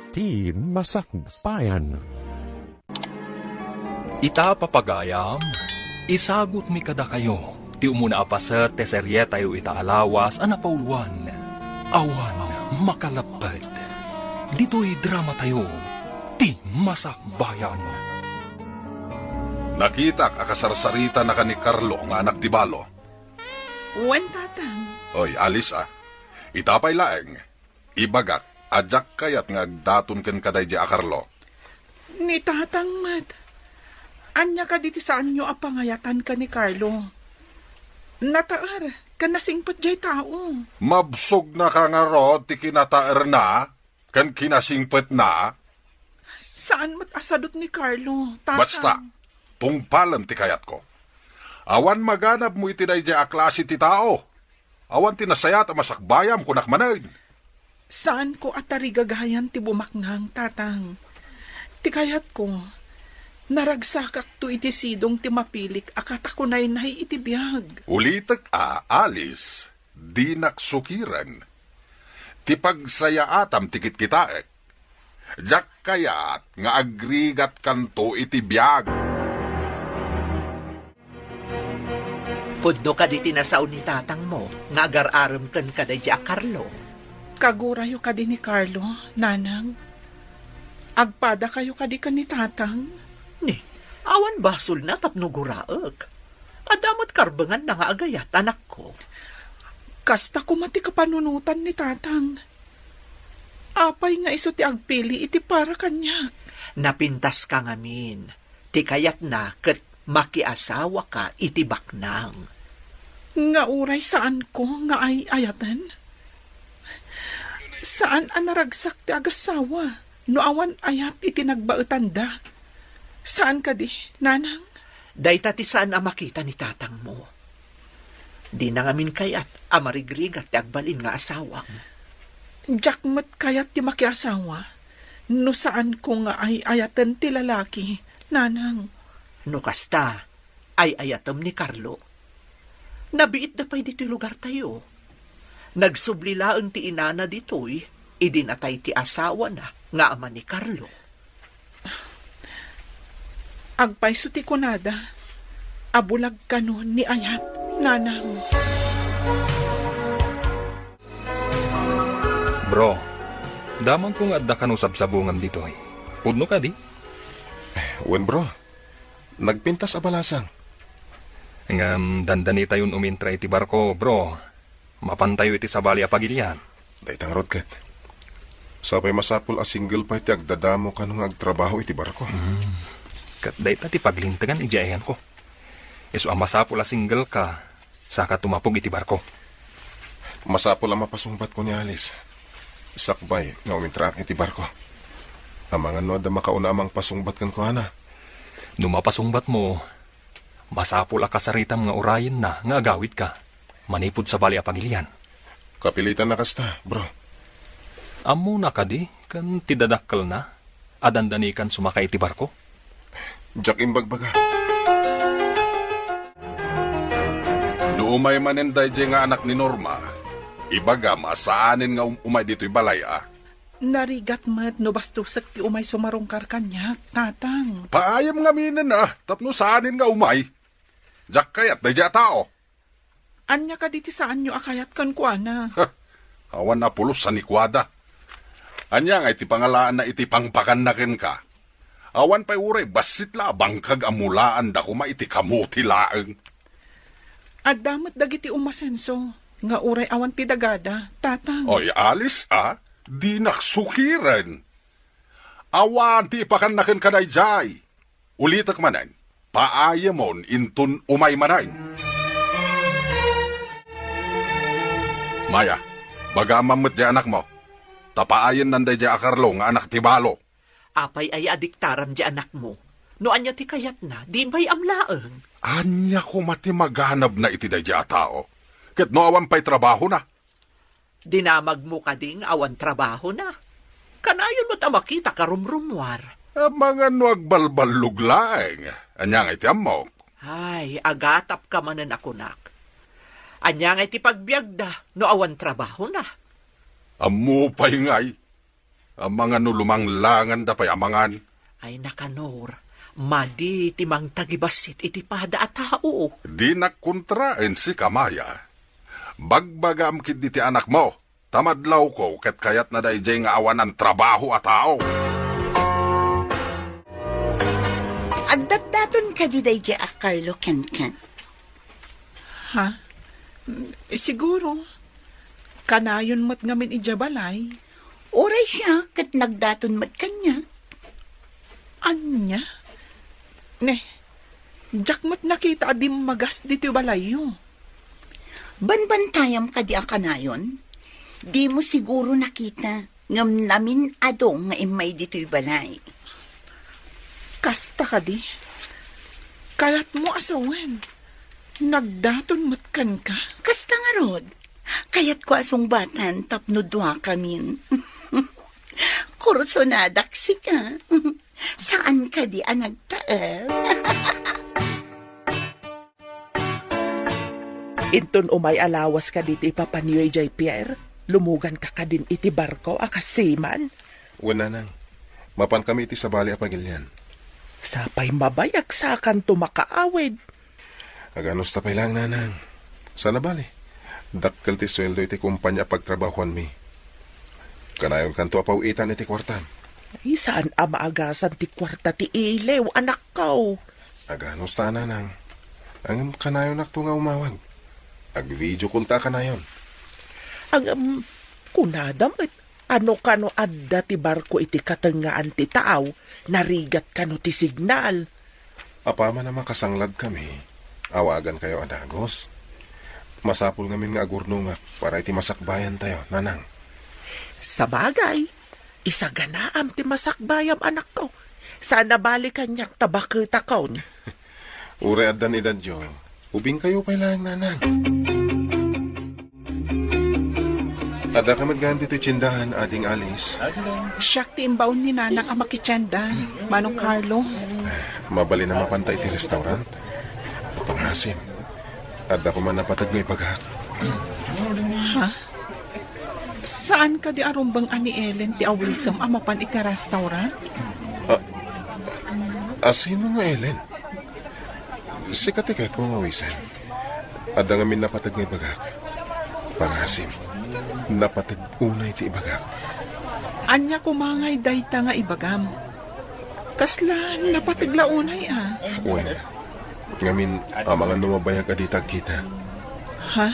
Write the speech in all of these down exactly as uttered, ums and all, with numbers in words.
Ti Masakbayan. Ita, papagayam, isagutmi kadakayo ti umuna a paset ti serietayo ita a lawas a napauluan, Awan Makaleppet. Ditoy dramatayo, Ti Masakbayan. Nakitak a kasarsaritanaka ni Carlo nga anak ti balo. Wen, Tatang. Oy, Alice, a. Ita pay laeng, ibagak a diak kayat nga agdaton kenka daydiay a Carlo. Ni Tatang met. Ania kadi ti saanyo a pangayatan ken ni Carlo? Nataer ken nasingpet diay tao. Mabsogna ka ngarud ti kinataerna ken kinasingpetna? Saan met a sadut ni Carlo, Tatang. Basta, tungpalem ti kayatko. Awan maganabmo iti daydiay a klase ti tao. Awan ti nasayaat a masakbayam, kunak manen. Saanko a tarigagayan ti bumaknang, Tatang. Ti kayatko, naragsakakto iti sidong ti mapilik a katakunaynay iti biag. Ulitek a, Alice, dinak sukiren. Ti pagsayaatam ti kitkitaek. Diak kayat nga agrigatkanto iti biag. Pudno kadi ti nasao ni tatangmo nga agar-arem kenka daydiay a Carlo? Kagurayo kadi ni Carlo, Nanang? Agpadakayo kadi ken ni Tatang? Ni, awan basolna tapno guraek. Adda met karbenganna nga agayat, anakko. Kasta koma ti kapanunotan ni Tatang. Apay nga isu ti agpili iti para kaniak? Napintaska ngamin. Ti kayatna ket makiasawaka iti baknang. Nga uray saanko nga ay-ayaten? Saan a naragsak ti agassawa no awan ayat iti nagbaetanda. Saan kadi, Nanang? Dayta ti saan a makita ni tatangmo. Dina ngamin kayat a marigrigat ti agbalin nga asawam. Diak met kayat ti makiasawa no saanko nga ay-ayaten ti lalaki, Nanang. No kasta, ay-ayatem ni Carlo. Nabiitda pay ditoy lugartayo. Nagsubli laeng ti inana ditoy idi natay ti asawana nga ama ni Carlo. Agpayso ti kunada a bulag kano ni ayat, Nanang. Bro, damagko nga adda kano sabsabungam ditoy. Pudno kadi? Wen, bro. Nagpintas a balasang. Ngem dandanitayon umintra iti barko, bro. Mapantayo iti sabali a pagilian. Dayta ngarud ket. Sapay masapul a single pay ti agdadamo kano nga agtrabaho iti barko. Hmm. Ket dayta ti paglintegan idiay ayanko. Isu a masapul a single ka, saka tumapog iti barko. Masapul a mapasungbatko ni Alice. Sakbay nga umintraak iti barko. Amangan no adda makauna a mangpasungbat kenkuana. No mapasungbatmo, masapul a kasaritam nga urayenna nga agawidka manipud sabali a pagilian. Kapilitan a kasta, bro. Ammona kadi ken ti dadakkelna a dandanikan sumaka iti barko? Diak imbagbaga. No umay manen daydiay nga anak ni Norma, ibagam a saanen nga um-, umay ditoy balay a. Narigat met no bastosek ti umay sumarungkar kaniak, Tatang. Paayam ngaminen a, tapno saanen nga umay. Diak kayat daydiay a tao. Ania kadi ti saanyo a kayat kenkuana? Ha! Awan a pulos a ni kuada. Ania ngay ti pangalaanna iti pangpakanna kenka? Awan pay uray bassit la a bangkag a mulaanda koma iti kamuti laeng. Adda met dagiti umasenso nga uray awan ti dagada, Tatang. Oy, Alice, a, dinak sukiren. Awan ti ipakanna kenka daydiay. Ulitek manen, paayamon inton umay manen. Maya, bagamam met diay anakmo, ta paayennan daydiay a Carlo nga anak ti balo. Apay aya a diktaram diay anakmo? No ania ti kayatna, di bay-am laeng. Ania koma ti maganabna iti daydiay a tao? Ket no awan pay trabahona? Dinamagmo kadi nga awan trabahona? Kanayon met a makita karumrummuar. Amangan no agbalballog laeng. Ania ngay ti ammok? Ay, agatapka manen a kunak. Ania ngay ti pagbiagda no awan trabahona? Ammo pay ngay. Amangan no lumanglanganda pay amangan. Ay, nakanor, madi ti mangtagibassit iti pada a tao. Dinak kontraen sika, Maya. Bagbagam ketdi ti anakmo, ta madlawko ket kayatna daydiay nga awanan trabaho a tao. Addatdaton kadi daydiay a Carlo kenken? Ha? Siguro. Kanayon met ngamin idiay balay. Uray siak ket nagdaton met kaniak. Ania? Ne, diak met nakita a dimmagas ditoy balayyo. Banbantayam kadi a kanayon? Dimo siguro nakita, ngem namin-ado nga immay ditoy balay. Kasta kadi? Kayatmo a sawen, nagdaton met kenka? Kasta ngarud, kayatko a sungbatan tapno duakamin. Kursonadak sika. Saan kadi a nagtaeng? Inton umay a lawas kadi ti ipapanyo idiay pier, lumuganka kadin iti barko a kas seaman? Wen, nanang. Mapankami iti sabali a pagilian. Sapay mabayag sakanto makaawid. Aganusta pay laeng, nanang. Saan a bale, dakkel ti sueldo iti kompania a pagtrabahoanmi. Kanayonkanto a paw-itan iti kuartam. Ay, saan a maagasan ti kuarta ti iliw, anakko. Aganusta, nanang. Ngem kanayonakto nga umawag. Ag-video call ta kanayon. Ngem, kunada met, ano kano adda ti barko iti katengngaan ti taaw, narigat kano ti signal. Apaman a makasangladkami, awagankayo a dagus. Masapul ngamin nga agurnongak para iti masakbayantayo, nanang. Sabagay, isaganaam ti masakbayam, anakko. Saan a bale kaniak ta baketakon. Uray addan edadyo, ubingkayo pay laeng, nanang. Addaka met gayam ditoy tiendahan, Ading Alice? Siak ti imbaon ni Nanang a makitienda, Manong Carlo. Mabalin a mapanta iti restaurant? Pangasim. Adda koma napateg nga ibagak. Ha? Saan kadi a rumbeng a ni Ellen ti awisem a mapan iti restaurant? A, a sino nga Ellen? Sika ti kayatko nga awisen. Adda ngamin napateg nga ibagak. Pangasim, napateg unay ti ibagak. Ania koma ngay dayta nga ibagam? Kasla napateg la unay a? Wen, ngamin, amangan no mabayag a dita agkita. Ha?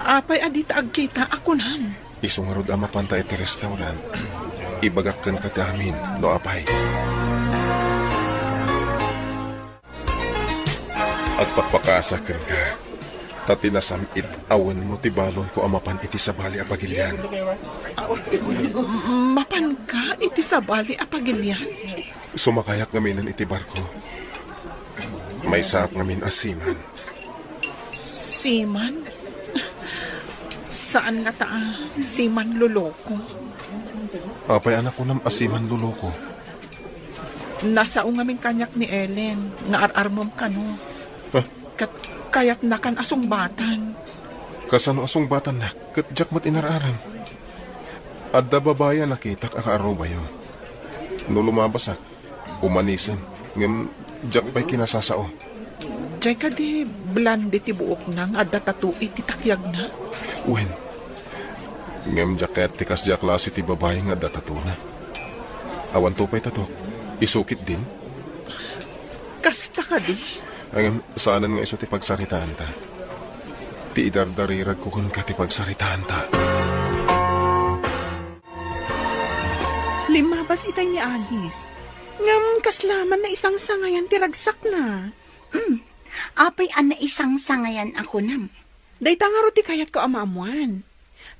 Apay a dita agkita a kunam? Isu ngarud a mapanta iti restaurant, ibagak kenka ti amin no apay. Agpakpakasak kenka, ta ti nasam-it a wenno ti balonko a mapan iti sabali a pagilian. Mapanka iti sabali a pagilian? Sumakayak ngaminen iti barko. Maysaak ngamin a seaman. Seaman? Saan ngata a seaman loloko? Apay a nakunam a seaman loloko? Nasao ngamin kaniak ni Ellen nga ar-armem kano. Ah? Ket kayatnakan a sungbatan. Kasano a sungbatannak ket diak met inar-aram? Adda babai a nakitak a kaarubayo. No lumabasak, umanisem, ngem diak pay kinasasao. Diay kadi blonde ti buokna nga adda tattoo iti takyagna? Wen. Ngem diak kayat ti kasdiay a klase ti babai nga adda tattoo-na. Awanto pay tattoo-k. Isu ketdin? Kasta kadi? Ngem saanen nga isu ti pagsaritaanta. Ti idardariragko kenka ti pagsaritaanta. Limmabas itay ni Alice. Ngem kasla man naisangsangayan ti ragsakna. Mm. Apay a naisangsangayan a kunam? Dayta ngarud ti kayatko a maammoan.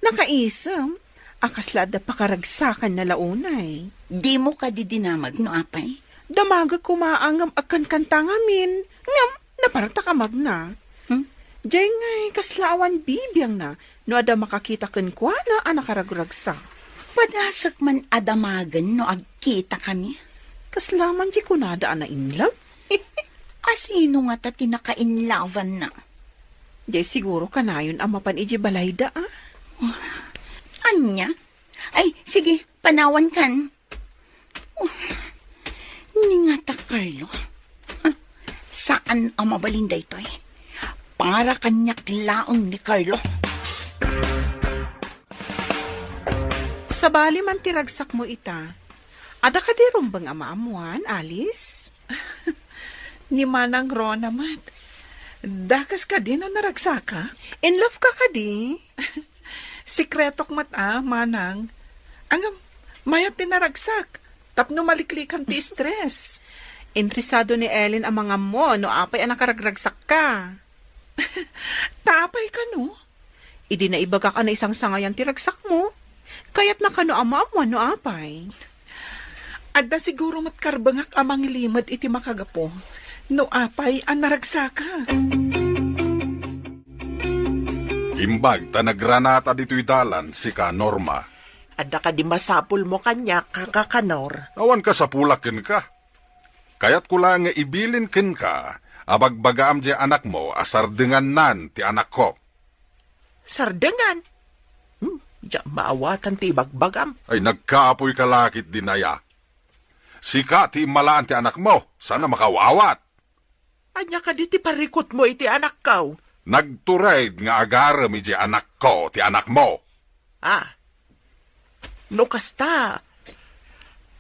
Nakaisem a kasla adda pakaragsakanna la unay. Dimo kadi dinamag no apay? Damagek koma a ngem agkankanta ngamin, ngem napartak a magna. Hmm? Diay ngay kasla awan bibiangna no adda makakita kenkuana a nakaragragsak. Padasek man a damagen no agkitakami. Kasla man diay kunada a na-in love? A sino ngata ti naka-in love-anna? Diay siguro kanayon a mapan idiay balayda, a? Ania? Ay, sige, Panawankan. Oh, ni ngata, Carlo. Ah, saan a mabalin daytoy. Para kaniak laeng ni Carlo. Sabali man ti ragsakmo ita. Adda kadi rumbeng a maammuan, Alice? Ni Manang Rona met. Dakes kadi no naragsakak? In love ka kadi? Sekretok met a, Manang. Ngem, mayat ti naragsak. Tapno maliklikan ti stress. Interesado ni Ellen a mangammo no apay a nakaragragsakka. Ta apay kano? Idi naibagak a naisangsangayan ti ragsakmo, kayatna kano a maammuan no apay. Adda siguro met karbengak a mangilimed iti makagapu no apay a naragsakak. Imbag ta nagranata ditoy dalan sika, Norma. Adda kadi masapulmo kaniak, Kaka Kanor? Awan kasapulak kenka. Kayatko la nga ibilin kenka a bagbagaam diay anakmo a sardengannan ti anakko. Sardengan? Hmm, diak maawatan ti ibagbagam. Ay, nagkaapoy ka la ketdin aya. Sika ti immalaan ti anakmo, saan a makaawat. Ania kadi ti parikutmo iti anakko? Nagtured nga agarem idiay anakko ti anakmo. Ah, no kasta,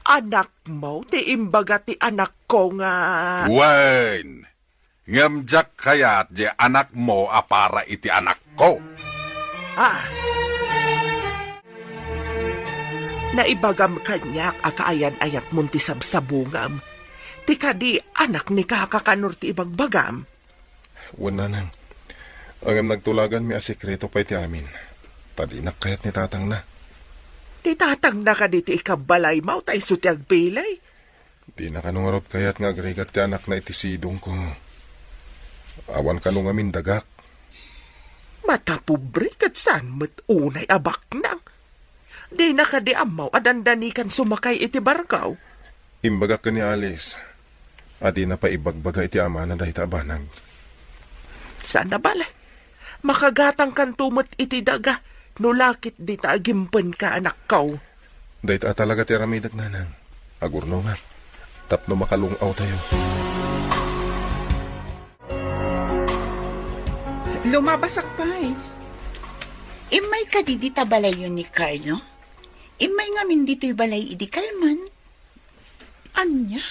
anakmo ti imbaga ti anakko nga... Wen, ngem diak kayat diay anakmo a para iti anakko. Ah. Naibagam kaniak a kaayan-ayatmon ti sabsabungam. Ti kadi, anak ni Kaka Kanor ti ibagbagam. Wen, Nanang. Ngem nagtulaganmi a sekreto pay ti amin. Ta dinak kayat ni tatangna. Ti tatangna kadi ti ikabbalaymo ta isu ti agbilay? Dina kano ngarud kayat nga agrigat ti anakna iti sidongko. Awan kano ngamin dagak. Matapobre ket saan met unay a baknang. Dina kadi ammo a dandanikan sumakay iti barko? Imbagak ken ni Alice a dina pay ibagbaga iti amana dayta a banag. Saan a bale. Makagatangkanto met iti daga no la ket dita agimpenka, anakko. Dayta a talaga ti aramidek, Nanang. Agurnongak tapno makalung-awtayo. Lumabasak pay. Immay kadi dita balayyo ni Carlo? Immay ngamin ditoy balay idi kalman. Ania?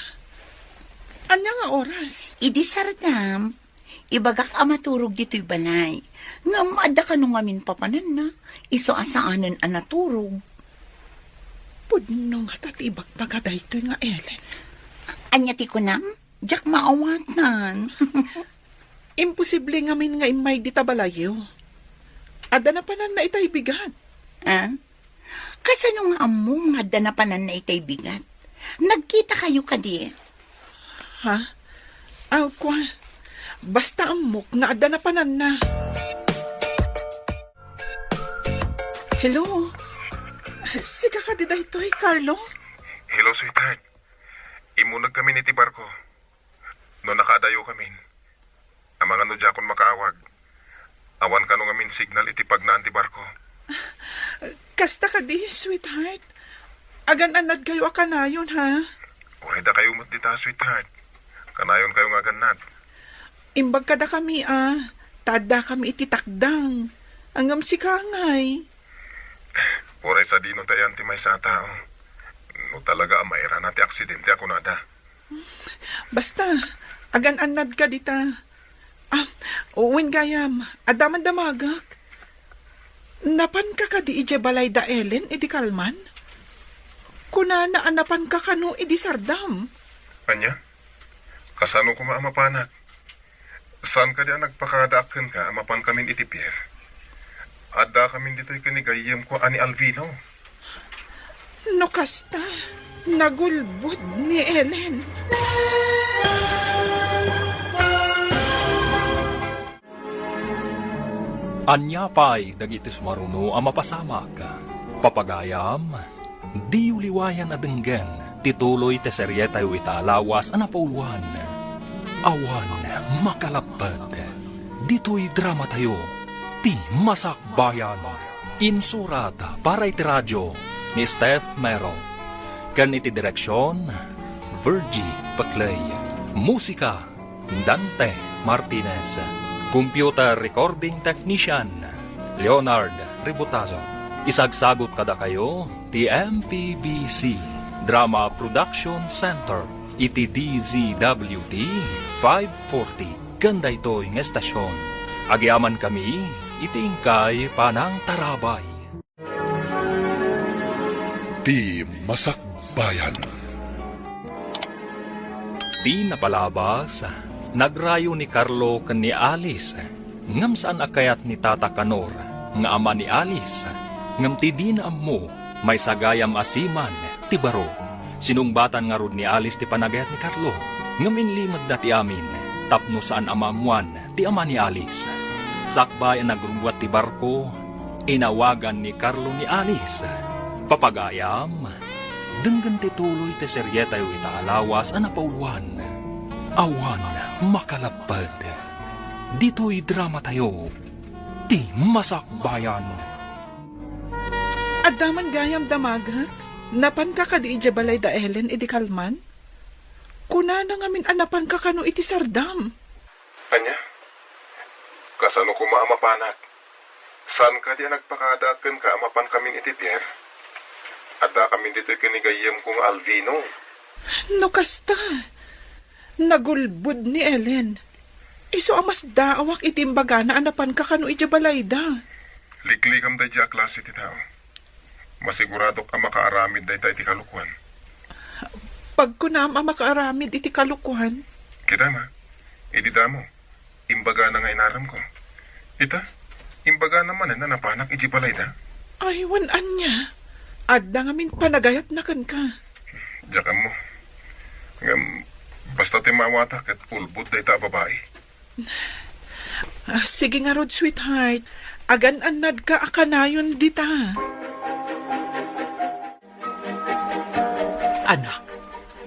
Ania nga oras? Idi sardam, ibagak a maturog ditoy balay. Ngem adda kano ngamin papananna, isu a saanen a naturog. Pudno ngata ti ibagbaga daytoy nga Ellen. Ania ti kunam? Diak maawatan. Imposible ngamin nga immay dita balayyo. Adda napananna itay bigat. Ah? Kasano nga ammom nga adda napananna itay bigat? Nagkitakayo kadi? Ha? Aw, kua. Basta ammok nga adda napananna. Hello? Sika kadi daytoy, Carlo? Hello, sweetheart. Immuneg kamin iti barko. No nakaadayo kamin, amangan no diakon makaawag. Awan kano ngamin signal iti pagnaan ti barko. Kasta kadi, sweetheart. Agan-annadkayo a kanayon, ha? Uray dakayo met dita, sweetheart. Kanayonkayo nga agannad. Imbag kadakami, a, ta addakami iti takdang. Ngem sika ngay. Uray sadino ti ayan ti maysa a tao. No talaga a mairana ti aksidente a kunada. Basta, agan-annadka dita. Ah, wen gayam, adda man damagek. Napanka kadi idiay balay da Ellen idi kalman? Kunana a napanka kano idi sardam. Ania? Kasano koma a mapanak? Saan kadi a nagpakadaak kenka a mapankamin iti pier? Addakamin ditoy ken ni gayyemko a ni Alvino. No kasta, nagulbod ni Ellen. Ania pay dagiti sumaruno a mapasamak? Papagayam, diyo liwayan a denggen ti tuloy ti serietayo ita a lawas a napauluan, Awan Makalappet. Ditoy dramatayo, ti Masakbayan. Insurat para iti radio, ni Steph Mero. Ken iti direksion, Virgie Paclay. Musika, Dante Martinez. Computer recording technician, Leonard Ributazo. Isagsagut kadakayo ti M P B C Drama Production Center iti D Z W T five forty ken daytoy nga estasion. Agyamankami iti inkay panangtarabay. Ti Masakbayan. Di napalabas, nagrayo ni Carlo ken ni Alice, ngem saan a kayat ni Tata Kanor nga ama ni Alice, ngem ti dina ammo, maysa gayam a siman ti baro. Sinungbatan ngarud ni Alice ti panagayat ni Carlo, ngem inlimedda ti amin tapno saan a maammoan ti ama ni Alice. Sakbay a nagrubbuat ti barko, inawagan ni Carlo ni Alice. Papagayam, denggen ti tuloy ti serietayo ita a lawas a napauluan. Awan makalapped. Ditoy dramatayo, ti Masakbayan. Adda man gayam damagek? Napanka kadi idiay balay da Ellen idi kalman? Kunana ngamin a napanka kano iti sardam. Ania? Kasano koma a mapanak? Saan kadi a nagpakada kenka a mapankamin iti pier? Addakamin ditoy ken ni gayyemko nga Alvino. No kasta, nagulbod ni Ellen. Isu a masdaawak iti imbagana a napanka kano idiay balayda. Liklikam daydiay a klase ti tao. Masiguradok a makaaramid dayta iti kalokuan. Pagkunam a makaaramid iti kalokuan? Kita ma, idi damo, imbagana nga inaramko. Ita, imbagana manen a napanak idiay balayda. Ay, wen ania? Adda ngamin panagayatna kenka. Diak ammo. Ngem, basta ti maawatak ket ulbod dayta a babai. Ah, sige ngarud, sweetheart. Agan-annadka a kanayon dita. Anak,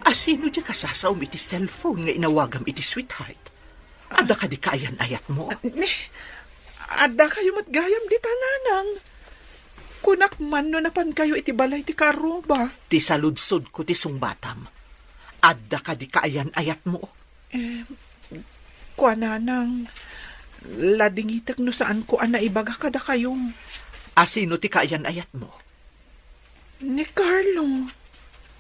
asino diay kasasaom iti cellphone nga inawagam iti sweetheart? Adda kadi kaayan-ayatmo? Ah, ni, adda kayo met gayam dita, nanang. Kunak man no napan kayo iti balay ti kaarruba. Ti saludsodko ti sungbatam. Adda kadi kaayan-ayatmo? Eh, kuananang, ladingitek no saanko a naibaga kadakayo. Asino ti kaayan-ayatmo? Ni Carlo.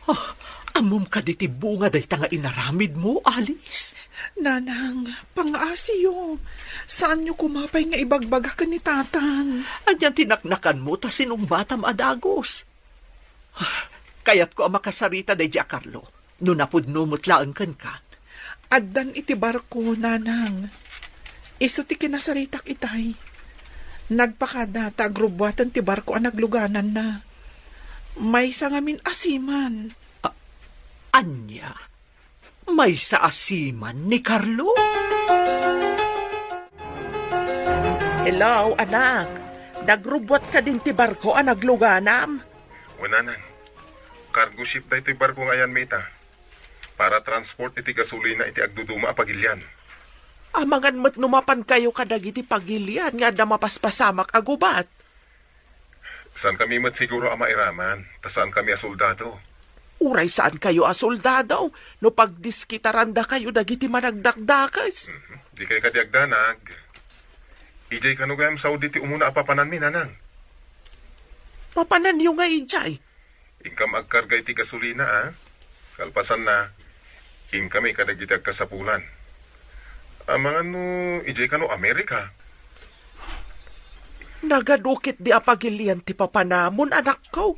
Ah, ammom kadi ti bunga dayta nga inaramidmo, Alice? Nanang, pangaasiyo. Saanyo koma pay nga ibagbaga ken ni Tatang. Anian ti naknakanmo ta sinungbatam a dagus? Ah, kayatko a makasarita daydiay a Carlo. No napudno met laeng kenka. Addan iti barko, nanang. Isu ti kinasaritak itay. Nagpakada ta agrubbuaten ti barko a naglugananna. Maysa ngamin a siman. A-, ania? Maysa a siman ni Carlo? Hello, anak. Nagrubbuat kadin ti barko a nagluganam? Wen, nanang. Cargo ship daytoy barko nga ayanmi ita. Para transport iti gasolina iti agduduma a pagilian. Amangan met no mapan kayo kadagiti pagilian nga adda mapaspasamak a gubat. Saan kami met siguro a mairaman, ta saan kami a soldado. Uray saan kayo a soldado, no pagdiskitaranda kayo dagiti managdakdakes. Mhm. Di kay kadi agdanag. Idiay kano gayam Saudi ti umuna a papananmi, nanang? Papananyo nga idiay? Inkam agkarga iti gasolina, a? Kalpasanna, inkami kadagiti agkasapulan. Amangan no idiay kano Amerika? Nagadu ketdi a pagilian ti papanamon, anakko.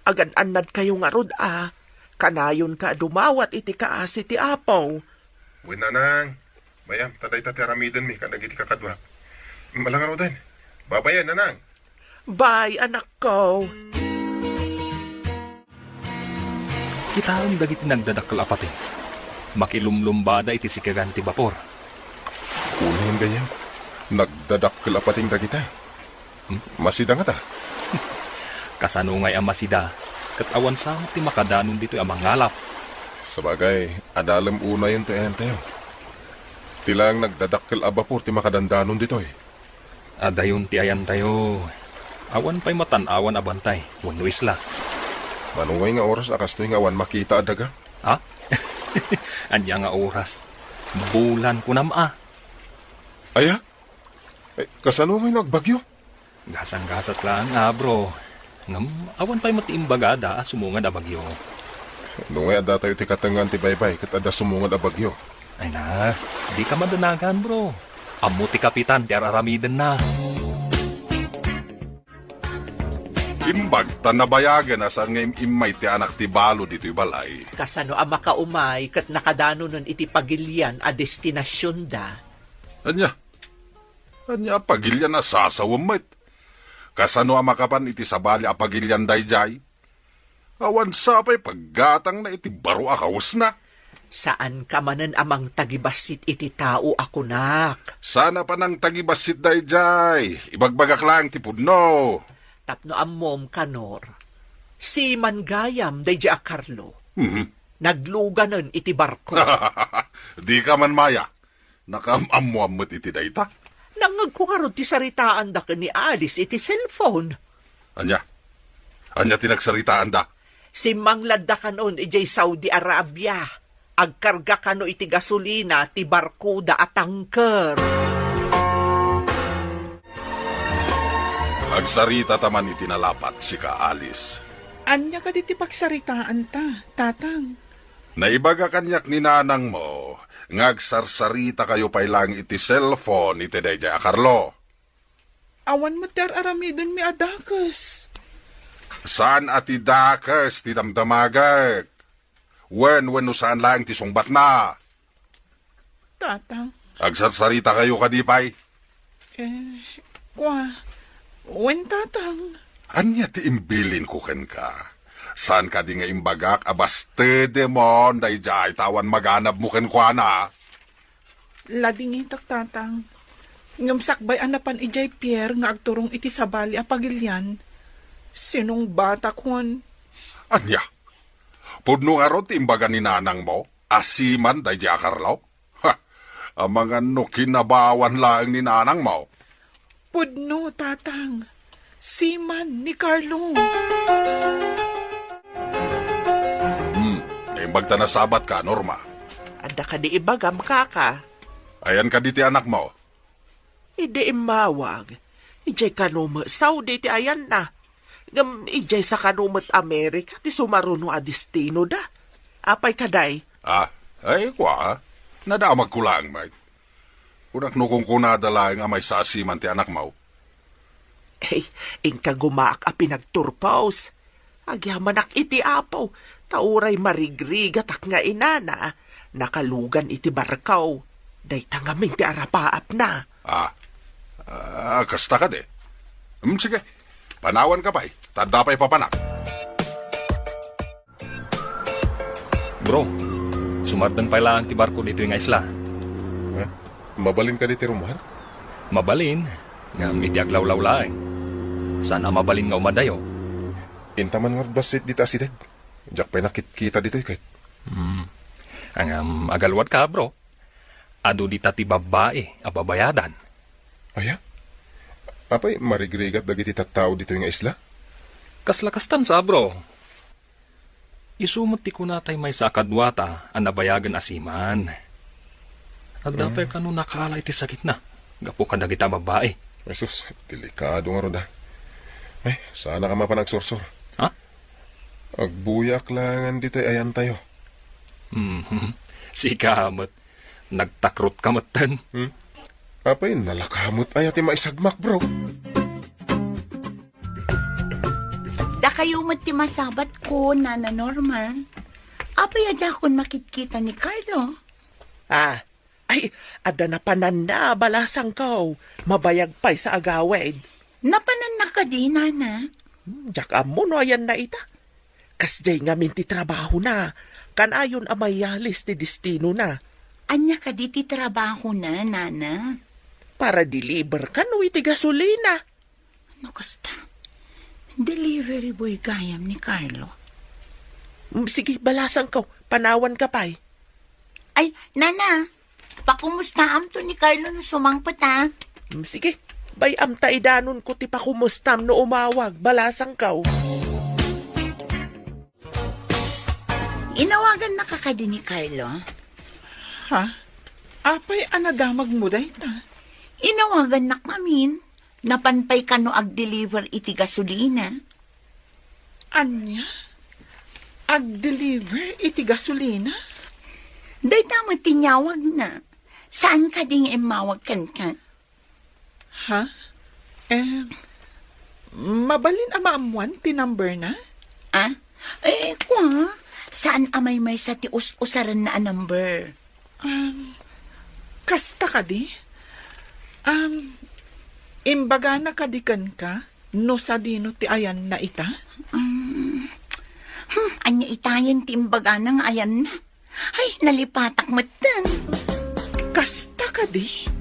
Agan-annad kayo ngarud a, kanayonka a dumawat iti kaasi ti Apo. Wen, nanang. Mayam, ta dayta ti aramidenmi kadagiti kakaduak. Mala ngaruden. Babayen, nanang. Bye, anakko. Kitaem dagiti nagdadakkel a pateng. Makilumlumbada iti sikegan ti bapor. Unayen gayam, nagdadakkel a pateng dagita. Hmm? Masida ngata? Kasano ngay a masida? Ket awan sa met ti makadanon ditoy a mangalap. Sabagay, adalem unayen ti ayantayo. Ti laeng nagdadakkel a bapor ti makadandanon ditoy. Adayon ti ayantayo. Awan pay matan-awan a bantay wenno isla. Mano ngay nga oras a kastoy nga awan makita a daga? Ha? Ania nga oras? Bulan kunam a. Aya? Eh, kasano ngay no agbagyo? Gasang-gasat laeng a, bro. Ngem awan pay met ti imbagada a sumungad a bagyo. No ngay adda tayo ti katengngaan ti baybay ket adda sumungad a bagyo. Ay na, dika madanagan, bro. Ammo ti kapitan ti ar-aramidenna. Imbag ta nabayagen a saan nga im-immay ti anak ti balo ditoy balay. Kasano a makaumay ket nakadanonen iti pagilian a destinasionda? Ania? Ania a pagilian a sasawem met? Kasano a makapan iti sabali a pagilian daydiay? Awan sa pay paggatangna iti baro a kawesna. Saanka manen a mangtagibassit iti tao a kunak. Saan a panangtagibassit daydiay. Ibagbagak laeng ti pudno. Tapno ammom, Kanor, siman gayam daydiay a Carlo. Mhm. Nagluganen iti barko. Dika man maya. Nakaam-ammoan met iti dayta. Nangngegko ngarud ti saritaanda ken ni Alice iti cellphone. Ania? Ania ti nagsaritaanda? Simmangladda kanon idiay Saudi Arabia. Agkarga kano iti gasolina ti barkoda a tanker. Agsarita ta man iti nalapat, sika, Alice. Ania kadi ti pagsaritaanta, Tatang? Naibaga kaniak ni nanangmo nga agsarsarita kayo pay laeng iti cellphone iti daydiay a Carlo. Awan met ti ar-aramidenmi a dakes. Saan a ti dakes ti damdamagek? Wen, wenno saan laeng ti sungbatna? Tatang. Agsarsarita kayo kadi pay? Eh, kua, wen, Tatang. Ania ti imbilinko kenka? Saan kadi nga imbagak a bastedemon daydiay ta awan maganabmo kenkuana? Ladingitak, Tatang. Ngem sakbay a napan idiay pier nga agturong iti sabali a pagilian, sinungbatakon. Ania? Pudno ngarud ti imbaga ni nanangmo a siman daydiay a Carlo? Ha! Amangan no kinabawan laeng ni nanangmo. Pudno, Tatang. Siman ni Carlo. Hmm, naimbag ta nasabatka, Norma. Adda kadi ibagam, kaka? Ayan kadi ti anakmo? Idi immawag, idiay kano met Saudi ti ayanna. Ngem idiay sa kano met Amerika ti sumaruno a destinoda. Apay kadi? Ah, ay, kua, nadamagko laeng met. Kunak no kunkunada laeng a maysa a siman ti anakmo. Ay, inka gumaak a pinagturpos. Agyamanak iti Apo, ta uray marigrigatak nga inana, nakalugan iti barko. Dayta ngamin ti arapaapna. Ah, ah, kasta kadi? Hmm, sige. Panawanka pay, ta adda pay papanak. Bro, sumardeng pay laeng ti barko ditoy nga isla. Eh, mabalin kadi ti rummuar? Mabalin, ngem iti aglawlaw laeng. Saan a mabalin nga umadayo. Intaman ngarud bassit dita asideg. Diak pay nakitkita ditoy ket. Hmm. Ngem agaluadka, bro. Adu dita ti babbai a babayadan. Aya? Apay, marigrigat dagiti tattao ditoy nga isla? Kasla kastan sa, bro. Isu met ti kunatay maysa a kaduata a nabayagen a siman. Adda pay kano nakala iti sakitna gapu kadagita a babbai. Jesus, delikado ngarud a. Ay, saanak a mapan agsursor. Ha? Agbuyaak laengen ditoy ayantayo. Mhm. Sika met. Nagtakrotka metten. Hmm? Apay, nalaka met aya ti maisagmak, bro? Dakayo met ti masabatko, Nana Norma. Apay a diakon makitkita ni Carlo? Ah, ay, adda napananna, balasangko. Mabayag pay sa agawid. Napananna kadi, Nana? Hmm, diak ammo no ayanna ita. Kasdiay ngamin ti trabahona. Kanayon a mayalis ti destinona. Ania kadi ti trabahona, Nana? Para deliver kano iti gasolina. No kasta, delivery boy gayam ni Carlo. Mm, sige, balasangko. Panawanka pay. Ay, Nana, pakumustaamto ni Carlo no sumangpet, a. Mm, sige. Bay-am ta idanonko ti pakumustam no umawag, balasangkaw. Inawagannaka kadi ni Carlo? Ha? Apay a nadamagmo dayta? Inawagannak ngamin. Napan pay kano agdeliver iti gasolina? Ania? Agdeliver iti gasolina? Dayta met ti inyawagna. Saan kadi nga immawag kenka? Ha? Eh, mabalin a maammuan ti number na? Ah? Eh, kua, saan a maymaysa ti us-usarenna a number? Um, kasta kadi? Um, imbagana kadi kenka no sadino ti ayanna ita? Um, hmm, ania itayen ti imbagana nga ayanna? Ay, nalipatak metten. Kasta kadi?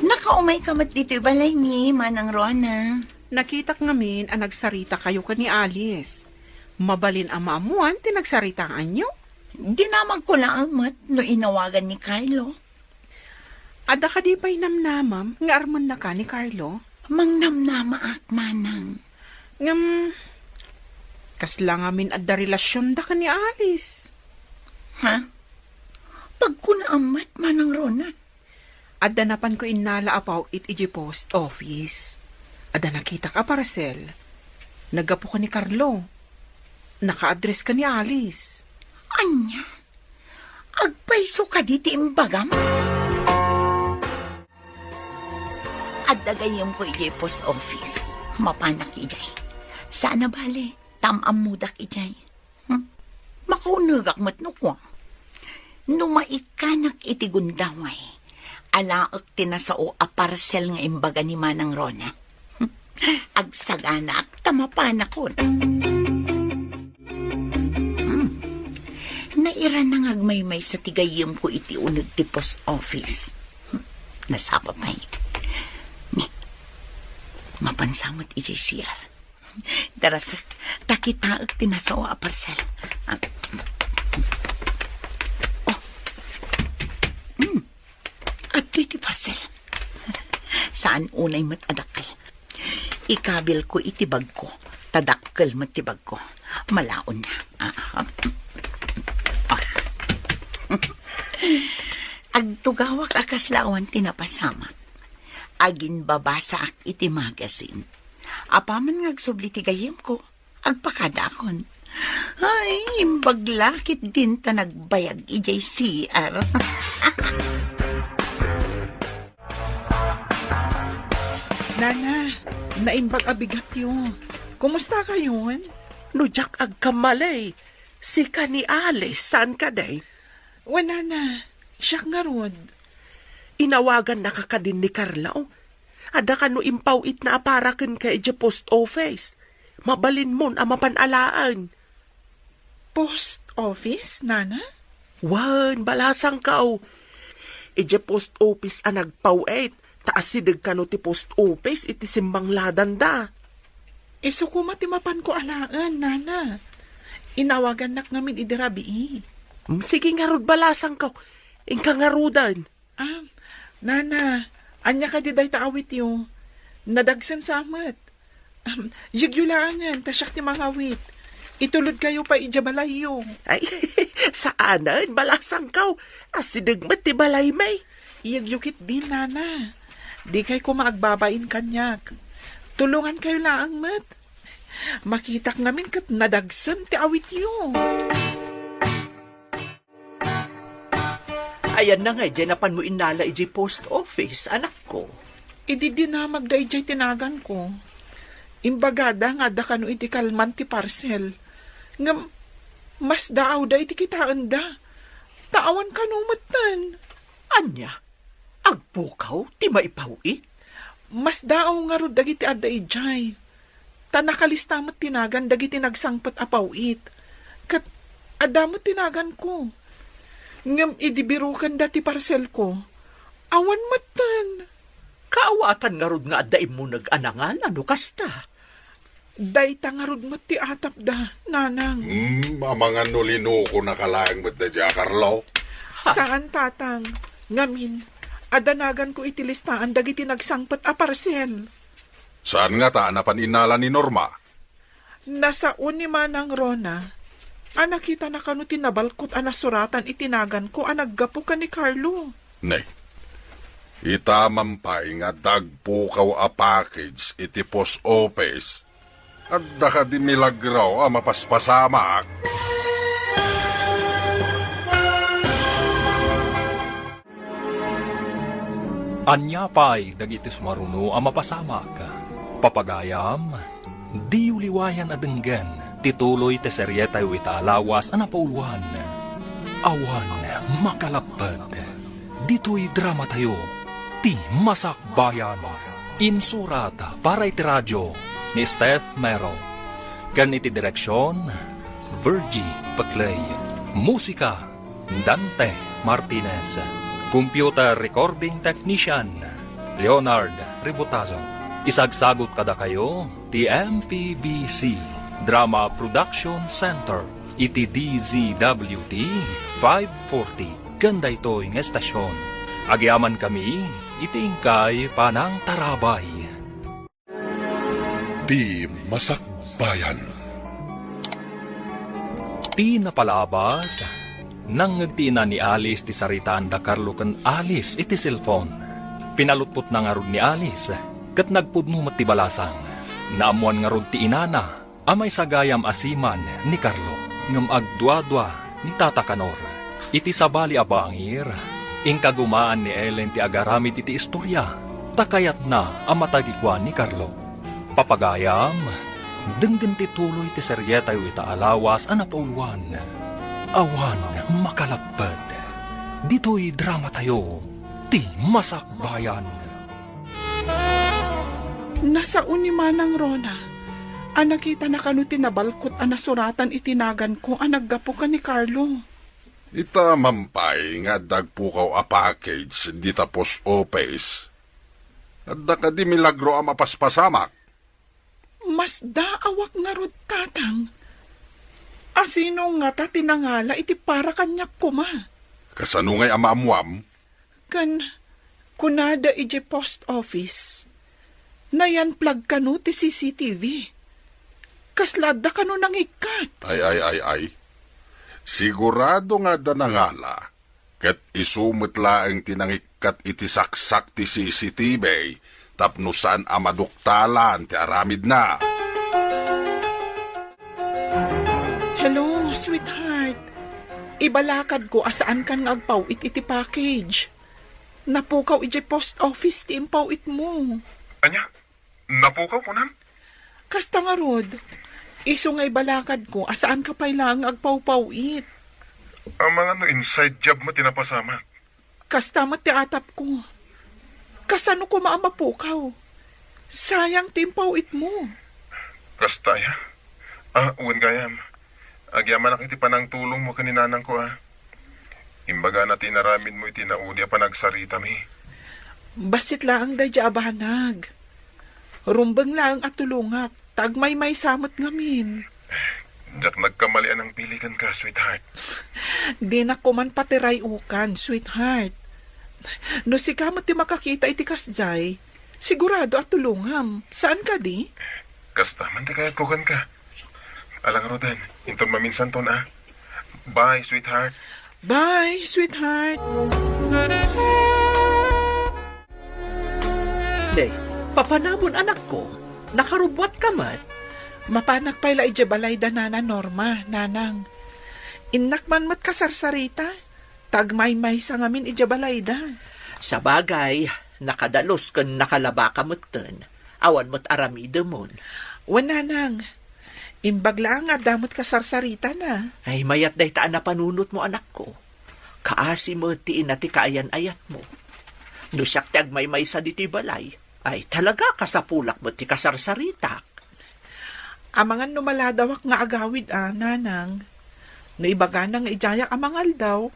Nakaumayka met ditoy balaymi, Manang Rona. Nakitak ngamin a nagsarita kayo ken ni Alice. Mabalin a maammuan ti nagsaritaanyo? Dinamagko laeng met no inawagan ni Carlo. Adda kadi pay namnamam nga armennaka ni Carlo? Mangnamnamaak, Manang. Ngem, kasla ngamin adda relasionda ken ni Alice? Ha? Pagkunaam met, Manang Rona. Adda napanko innala a paw-it idiay post office. Adda nakitak a parcel. Naggapu ken ni Carlo. Naka-address ken ni Alice. Ania? Agpayso kadi ti imbagam? Adda gayyemko idiay post office. Mapanak idiay. Saan a bale, ta am-ammodak idiay. Hmm? Makaunegak met no kua. No maikkanak iti gundaway, alaek ti nasao a parcel nga imbaga ni Manang Rona. Agsaganaak ta mapanakon. Hmm. Nairana nga agmaymaysa ti gayyemko iti uneg ti post office. Hmm. Nasapa pay. Ni, mapansa met idiay C R. Darasak, ta kitaek ti nasao a parcel. Ah. Oh. Hmm. Adtoy ti parcel. Saan unay met a dakkel. Ikabilko iti bagko. Ta dakkel met ti bagko. Malaonna. Ah, ah. Ah. Agtugawak a kasla awan ti napasamak. Aginbabasaak iti magazine. Apaman nga agsubli ti gayyemko, agpakadaakon. Ay, imbag la ketdin ta nagbayag idiay C R. Nana, naimbag a bigatyo. Kumusta kayon? No diak agkamali, sika ni Alice, saan kadi? Wen, Nana, siak ngarud. Inawagannaka kadin ni Carlo? Adda kano impaw-itna a para kenka idiay post office. Mabalinmon a mapan alaen. Post office, Nana? Wen, balasangkaw. Idiay post office a nagpaw-it, ta asideg kano ti post office iti simmangladanda. Isu koma ti mapanko alaen, Nana. Inawagannak ngamin idi rabii. Mm, sige ngarud, balasangkaw. Inka ngaruden. Ah, Nana, ania kadi dayta awityo? Nadagsen sa met. Am, yegyo laengen, ta siak ti mangawit. Itulodkayo pay idiay balayyo. Ay, saanen, balasangkaw. Asideg met ti balaymi. Yegyo ketdin, Nana. Dikay koma agbabain kaniak. Tulongankayo laeng met. Makitak ngamin ket nadagsen ti awityo. Ayanna ngay diay napanmo innala idiay post office, anakko? Idi dinamagda idiay ti naganko, imbagada nga adda kano iti kalman ti parcel. Ngem, masdaawda iti kitaenda. Ta awan kano metten. Ania? Agpukaw ti maipaw-it? Masdaaw ngarud dagiti adda idiay. Ta nakalista met ti nagan dagiti nagsangpet a paw-it. Ket adda met ti naganko. Ngem idi birokenda ti parselko, awan metten. Kaawatan ngarud nga adda immuneg a nangala no kasta? Dayta ngarud met ti atapda, Nanang. Hmm, amangan no linokonaka laeng met daydiay a Carlo? Saan, Tatang. Ngamin, a danaganko iti listaan dagiti nagsangpet a parsel. Saan ngata a napan innala ni Norma? Nasao ni Manang Rona a nakitana kano ti nabalkot a nasuratan iti naganko a naggapu ken ni Carlo. Ne, itaman pay nga adda agpukaw a package iti post office. Adda kadi milagro a mapaspasamak? Ania pay dagiti sumaruno a mapasamak? Papagayam, diyo liwayan a denggen ti tuloy ti serietayo ita a lawas a napauluan. Awan makalappet. Ditoy dramatayo, Ti Masakbayan. Insurat para iti radio ni Steph Mero. Ken iti direksion, Virgie Peclay. Musika, Dante Martinez. Computer recording technician, Leonard Ributazo. Isagsagot kadakayo ti M P B C Drama Production Center iti D Z W T five forty ken daytoy nga estasion. Agyamankami iti inkay panangtarabay. Ti Masakbayan. Ti napalabas, nangngeg ti ina ni Alice ti saritaan da Carlo ken Alice iti cellphone. Pinalutpotna ngarud ni Alice, ket nagpudno met ti balasang. Naammoan ngarud ti inana a maisagayam a siman ni Carlo, ngem agduadua ni Tata Kanor. Iti sabali a bangir, inkagumaan ni Ellen ti agaramid iti istoria, ta kayatna a matagikuan ni Carlo. Papagayam, denggen ti tuloy ti serietayo ita a lawas a napauluan. Awan makalapped. Ditoy dramatayo, Ti Masakbayan. Nasao ni Manang Rona a nakitana kano ti nabalkot a nasuratan iti naganko a naggapu ken ni Carlo. Ita man pay nga adda agpukaw a package dita post office. Adda kadi milagro a mapaspasamak? Masdaawak ngarud, Tatang. Asino ngata ti nangala iti para kaniak koma? Kasano ngay a maammuam? Ken kunada idiay post office, nayan-plug kano ti C C T V. Kasla adda kano nangikkat? Ay, ay, ay, ay. Sigurado nga adda nangala, ket isu met laeng ti nangikkat iti saksak ti C C T V tapno saan a maduktalan ti aramidna. Hello, sweetheart. Ibalakadko a saankan nga agpaw-it iti package. Napukaw idiay post office ti impaw-itmo. Ania? Napukaw, kunam? Kasta ngarud, isu nga ibalakadko a saanka pay laeng nga agpaw-paw-it. Amangan no inside job met ti napasamak. Kasta met ti atapko. Kasano koma a mapukaw? Sayang ti impaw-itmo. Kasta aya? Ah, wen gayam. Agyamanak iti panangtulongmo ken ni nanangko, a. Imbagana ti inaramidmo iti naudi a panagsaritami. Bassit laeng daydiay a banag. Rumbeng laeng a tulongak, ta agmaymaysa met ngamin. Diak nagkamali a nangpili kenka, sweetheart. Dinak koman patiray-ukan, sweetheart. No sika met ti makakita iti kasdiay, sigurado a tulongam. Saan kadi? Kasta man ti kayatko kenka. Ala ngaruden, inton maminsanton, a. Bye, sweetheart. Bye, sweetheart. Day, papanamon, anakko. Nakarubbuatka met. Mapanak pay la idiay balay da Nana Norma, Nanang. Innak man met kasarsarita, ta agmaymaysa ngamin idiay balayda. Sabagay, nakadalus ken nakalabaka metten. Awan met aramidemon. Wen, Nanang. Imbag laeng nga adda met kasarsaritana. Ay, mayat dayta a napanunotmo, anakko. Kaasi met ti ina ti kaayan-ayatmo. No siak ti agmaymaysa ditoy balay, ay, talaga, kasapulak met ti kasarsaritak. Amangan no maladawak nga agawid a, Nanang. No ibagana nga idiayak a mangaldaw,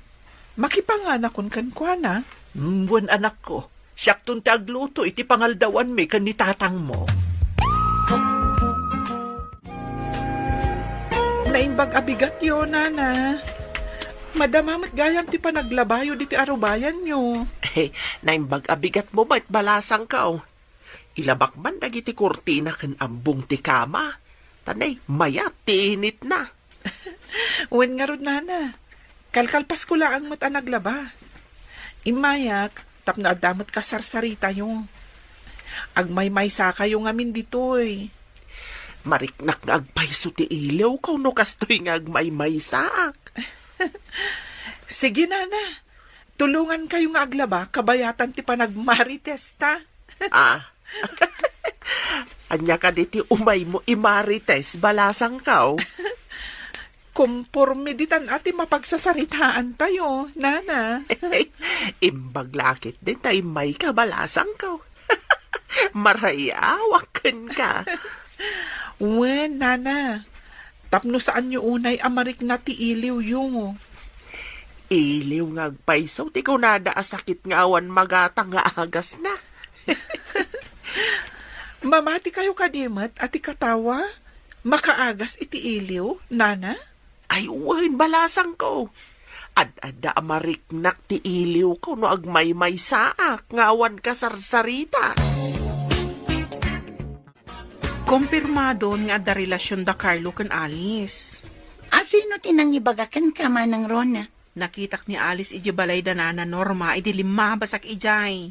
makipanganakon kenkuana. Mm, wen, anakko. Siakton ti agluto iti pangaldawanmi ken ni tatangmo. Naimbag a bigatyo, Nana. Madama met gayam ti panaglabayo diti arubayanyo. Naimbag a bigatmo met, balasangko. Ilabak man dagiti kurtina ken abbong ti kama. Ta nay, mayat ti initna. Wen ngarud, nana. Kalkalpasko laeng met a naglaba. Immayak, tapno adda met kasarsaritayo. Agmaymaysakayo ngamin ditoy. Mariknak nga agpayso ti iliwko no kastoy nga agmaymaysaak. Sige, nana. Tulongankayo nga aglaba kabayatan ti panagmaritesta. Ah. Ania kadi ti umaymo imarites, balasangko? Komporme ditan a ti mapagsasaritaantayo, nana. Imbag la ketdin ta immayka, balasangko. Marayawak kenka. Wen, nana. Tapno saanyo unay a marikna ti iliwyo. Iliw nga agpayso ti kunada a sakit nga awan magatang nga agasna. Mamatikayo kadi met a ti katawa makaagas iti iliw, nana? Ay, wen, balasangko. Ad-adda a mariknak ti iliwko no agmaymaysaak nga awan kasarsarita. Kompirmadon nga adda relasion da Carlo ken Alice. A, sino ti nangibaga kenka, Manang Rona? Nakitak ni Alice idiay balay da Nana Norma idi limmabasak idiay.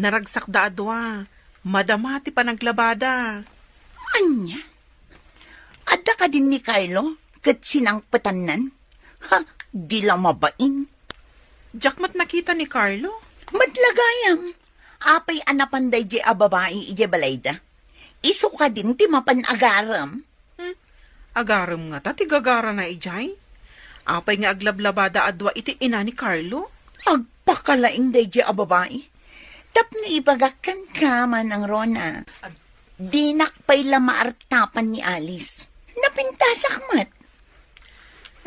Naragsakda a dua. Madama ti panaglabada. Ania? Adda kadin ni Carlo ket sinangpetannan? Ha, di la mabain. Diak met nakita ni Carlo. Met la gayam. Apay a napan daydiay a babai idiay balayda? Isu kadin ti mapan agarem. Hmm? Agarem ngata ti gagarana idiay? Apay nga aglablabada a dua iti ina ni Carlo? Agpakalaing daydiay a babai. Tapno ibagak kenka, Manang Rona. Ag- Dinak pay la maartapan ni Alice. Napintasak met.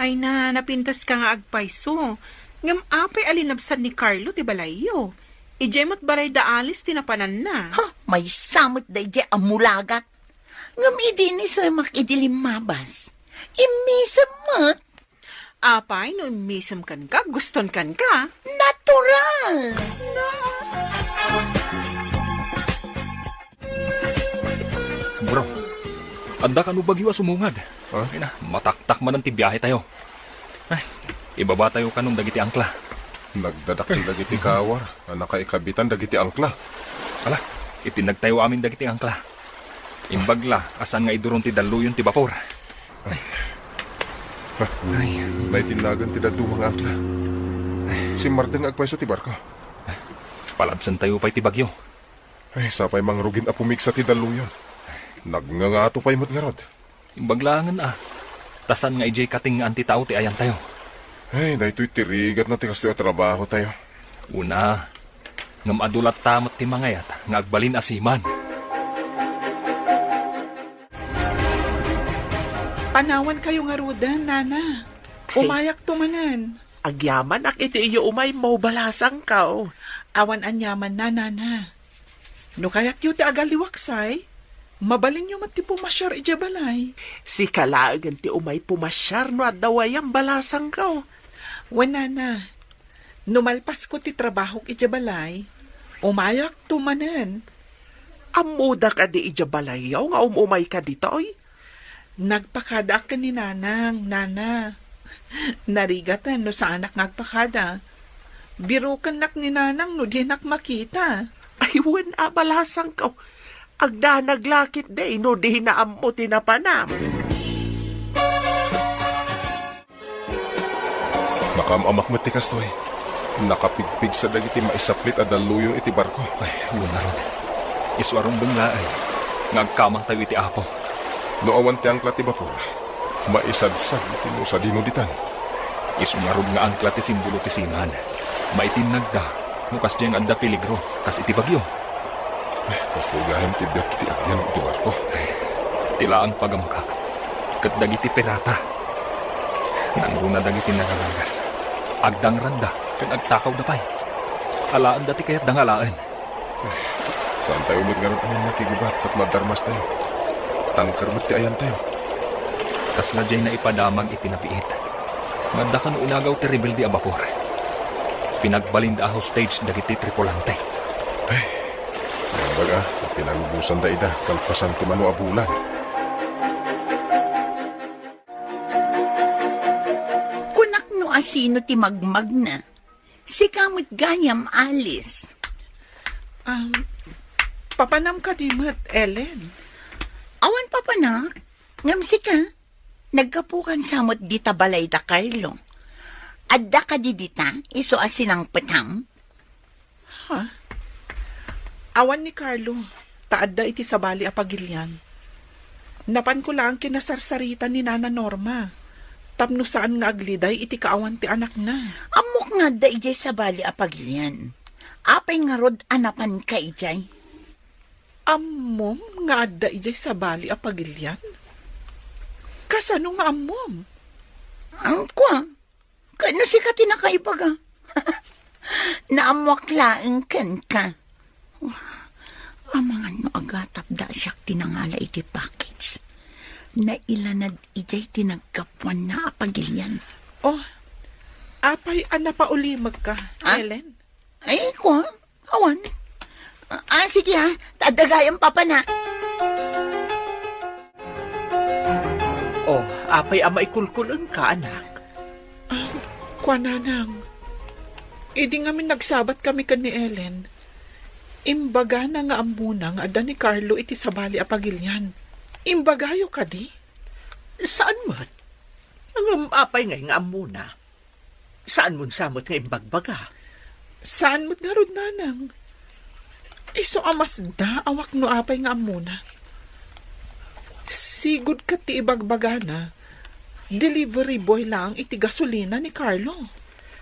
Ay na, napintaska nga agpayso. Ngem apay a linabsan ni Carlo ti balayyo? Idiay met balay da Alice ti napananna. Ha, maysa met daydiay a mulagat. Ngem idi inisemak idi limmabas, immisem met. Apay no immisem kenka, guston kenka? Natural! Bro, adda kano bagyo a sumungad? Ha? Ay na, mataktak manen ti biahetayo. Ay, ibabatayo kanon dagiti angkla. Nagdadakkel dagiti kawar a nakaikabitan dagiti angkla. Ala, itinnagtayo amin dagiti angkla. Imbag la a saan nga iduron ti dalluyon ti bapor. Ay. Ay. Naitinnagan ti dadduma nga angkla. Simmardeng nga agpayso ti barko. Palabsantayo pay ti bagyo. Ay, sapay mangrugin a pumigsa ti dalluyon. Nagngangato pay met ngarud. Imbag laengen a. Ta saan nga idiay katengngaan ti tao ti ayantayo. Ay, daytoy ti rigatna ti kastoy a trabahotayo. Una, ngem adu latta met ti mangayat nga agbalin a seaman. Panawankayo ngaruden, nana. Umayakto manen. Agyamanak iti iyo umaymo, balasangko. Awan aniamanna, nana. No kayatyo ti agaliwaksay, mabalinyo met ti pumasiar idiay balay. Sika laengen ti umay pumasiar no adda wayam, balasangko. Wen, nana, no malpasko ti trabahok idiay balay, umayakto manen. Ammoda kadi idiay balayyo nga um-umayka ditoy? Nagpakadaak ken ni Nanang, Nana. Narigaten no saanak nga agpakada. Birokennak ni Nanang no dinak makita. Ay, wen a, balasangko. Agdanag la ketdi no dina ammo ti napanam. Nakaam-amak met ti kastoy. Nakapigpigsa dagiti maisaplit a dalluyon iti barko. Ay, wen ngarud. Isu a rumbeng laeng nga agkamangtayo iti Apo. No awan ti angkla ti bapor, maisadsad iti no sadino ditan. Isu ngarud nga angkla ti simbolo ti seaman. Maitinnagda no kasdiay nga adda peligro, kas iti bagyo. Kastoy gayam ti biag ti agyan iti barko. Ti laeng pagamakak ket dagiti pirata. Nangruna dagiti nararangas. Agdangranda ken agtakawda pay. Alaenda ti kayatda nga alaen. Saantayo met ngarud a mannakigubat tapno agdarmastayo. Tangker met ti ayantayo. Kasla diay naipadamag iti nabiit. Nga adda kano inagaw ti rebelde a bapor. Pinagbalinda a hostage dagiti tripulante. Ay, naimbag a, pinalubosanda ida, kalpasan ti mano a bulan. Kunak no asino ti magmagna. Sika met gayam, Alice. Um, papanam kadi met, Ellen? Awan papanak. Ngem sika, naggapukan sa met dita balay da Carlo. Adda kadi dita, isu a sinangpetam? Ha? Awan ni Carlo, ta adda iti sabali a pagilian. Napanko laeng kinasarsarita ni Nana Norma, tapno saan nga agliday iti kaawan ti anakna. Ammok nga adda idiay sabali a pagilian. Apay ngarud a napanka idiay? Ammom nga adda idiay sabali a pagilian? Kasano nga ammom? Ang kwa, Ket no sika ti nakaibaga, naammoak laeng kenka. Amangan no agatapda a siak ti nangala iti package. Nailanad idiay ti naggapuanna a pagilian. Oh, apay a napaulimekka, Ah? Ellen? Ay, kwa, awan. Ah, sige, ah. Adda gayam papanak. Oh, apay a maikulkul-engka, anak? Ah, kuananang, idi ngamin nagsabat kami ken ni Ellen, imbagana nga ammona nga adda ni Carlo iti sabali a pagilian. Imbagayo kadi? Saan met? Ngem apay ngay nga ammona? Saan mon sa met nga imbagbaga? Saan met ngarud, nanang? Isu a masdaawak no apay nga ammona. Sigud ket ti ibagbagana, delivery boy laeng iti gasolina ni Carlo.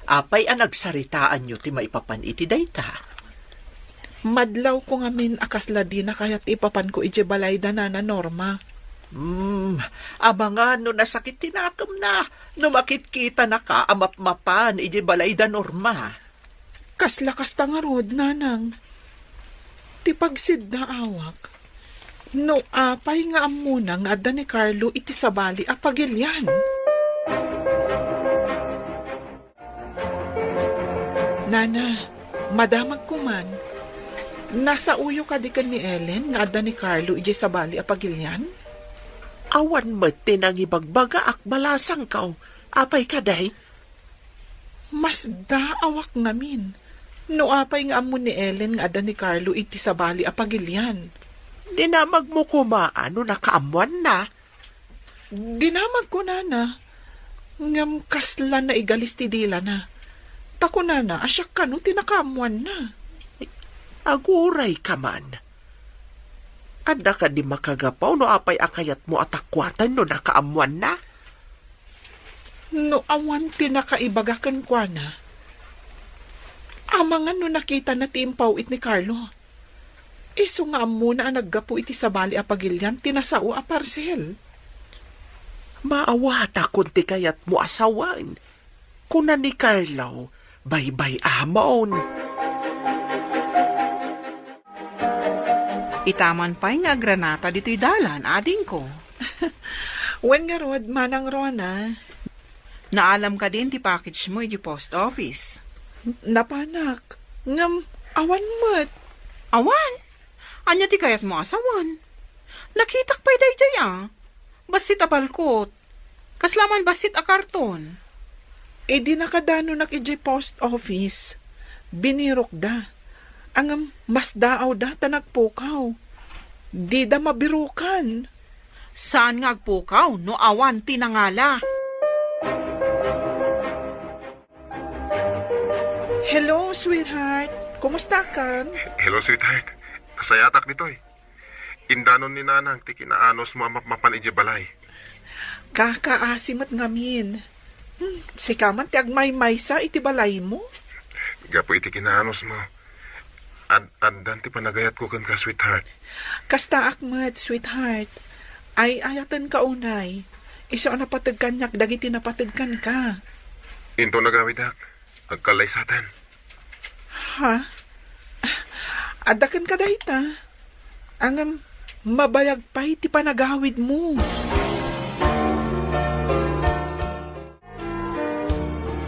Apay a nagsaritaanyo ti maipapan iti dayta? Madlawko ngamin a kasla dina kayat ti ipapanko idiay balay da Nana Norma. Hmm, amangan no nasakit ti nakemna no makitkitanaka a mapmapan idiay balay da Norma. Kasla kasta ngarud, nanang. Ti pagsiddaawak, no apay nga ammona nga adda ni Carlo iti sabali a pagilian. Nana, madamagko man. Nasaoyo kadi ken ni Ellen nga adda ni Carlo idiay sabali a pagilian? Awan met ti nangibagbagaak, balasangko. Apay kadi? Masdaawak ngamin no apay nga ammo ni Ellen nga adda ni Carlo iti sabali a pagilian. Dinamagmo koma no nakaammoanna? Dinamagko, nana, ngem kasla naigalis ti dilana. Ta kunana a siak kano ti nakaammoanna. Agurayka man. Adda kadi makagapu no apay a kayatmo a takuaten no nakaammoanna? No awan ti nakaibaga kenkuana, amangan no nakitana ti impaw-it ni Carlo. Isu nga ammona a naggapu iti sabali a pagilian ti nasao a parsel. Maawatakon ti kayatmo a sawen, kuna ni Carlo, baybay-amon. Itaman pay nga agranata ditoy dalan, adingko. Wen ngarud, Manang Rona. Naalam kadin ti package mo iti post office? Napanak. Ngem, awan met. Awan? Ania ti kayatmo a sawen? Nakitak pay daydiay a. Bassit a balkot. Kasla man bassit a karton. Idi nakadanonak idiay post office, binirokda. Ngem masdaawda ta nagpukaw. Dida mabirokan. Saan nga agpukaw no awan ti nangala? Hello, sweetheart. Kumusta ka? Hello, sweetheart. Sayatak ditoy. Indanon ni Nanang ti kinaanusmo a mapmapan idiay balay. Kakaasi met ngamin. Hmm, sika man ti agmaymaysa iti balaymo? Gapu iti kinaanusmo, ad-, addan ti panagayatko kenka, sweetheart. Kastaak met, sweetheart. Ay-ayatenka unay. Isu a napateg kaniak dagiti napateg kenka. Inton agawidak, agkallaysaten. Ha? Adda kenka dayta? Ngem, mabayag pay ti panagawidmo.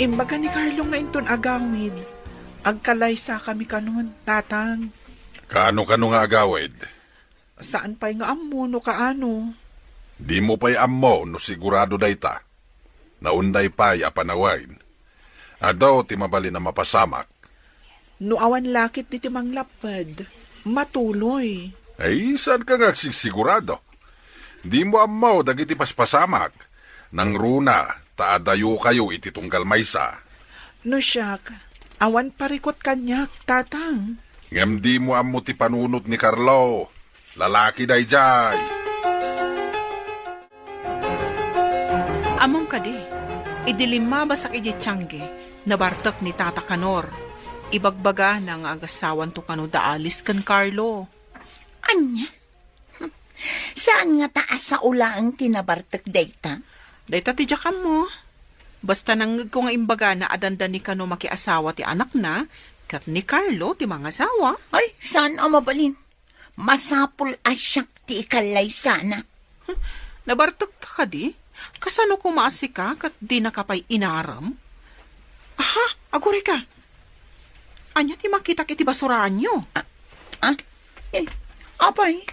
Imbaga ni Carlo nga inton agawid, Agkalaysakami kanon, Tatang. Kaano-kano nga agawid? Saan pay nga ammo no kaano. Dimo pay ammo no sigurado dayta. Naunday pay a panawen. Adu ti mabalin a mapasamak. No awan lakit diti manglapped, matuloy. Ay, saanka nga agsigsigurado? Dimo ammo dagiti paspasamak. Nangruna, ta adayokayo iti tunggal maysa. No siak, awan parikut kaniak, Tatang. Ngem dimo ammo ti panunot ni Carlo. Lalaki daydiay. Ammom kadi, idi limmabasak idiay tiangge, nabartek ni Tata Kanor. Ibagbagana nga agasawanto kano da Alice ken Carlo. Ania? Saan ngata a sao laeng ti nabartek dayta? Dayta ti diak ammo. Basta nangngegko nga imbagana a dandani kano makiasawa ti anakna, ket ni Carlo ti mangasawa. Ay, saan a mabalin. Masapul a siak ti ikallaysana. Hmm, nabartekka kadi? Kasano koma a sika ket dinaka pay inarem? Aha, agurayka. Ania ti makitak iti basuraanyo? Ah, ah? Eh, apay,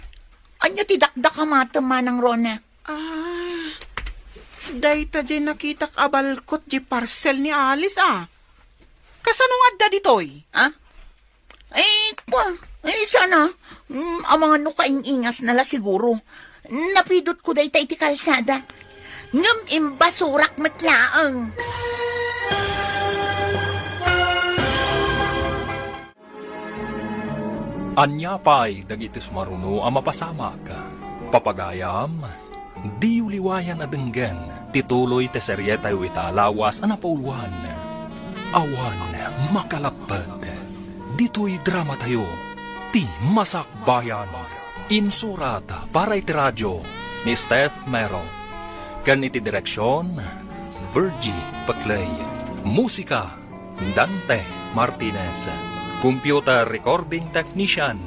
ania ti dakdakamatem, Manang Rona? Ah, dayta diay nakitak a balkot diay parcel ni Alice, a. Kasano nga adda ditoy? Ah? Eh, kwa, eh, sana, mm, amangan no kaing-ingasna la siguro. Napidotko dayta iti kalsada. Ngem imbasurak met laeng. Ania pay dagiti sumaruno a mapasamak? Papagayam, diyo liwayan a denggen ti tuloy ti serietayo ita a lawas a napauluan, Awan Makalapped. Ditoy dramatayo, Ti Masakbayan. Insurat para iti radio ni Steph Mero, ken iti direksion, Virgie Peclay. Musika, Dante Martinez. Computer recording technician,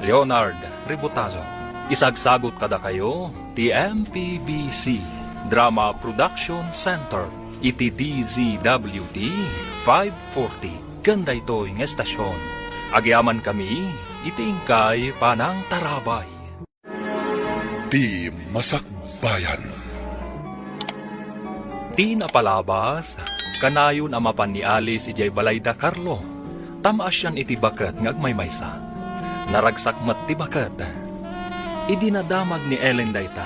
Leonard Ributazo. Isagsagot kadakayo ti M P B C Drama Production Center iti D Z W T five forty ken daytoy nga estasion. Agyamankami iti inkay panangtarabay. Ti Masakbayan. Ti napalabas, kanayon a mapan ni Alice idiay balay da Carlo, ta maasian iti baket nga agmaymaysa. Naragsak met ti baket. Idi nadamag ni Ellen dayta,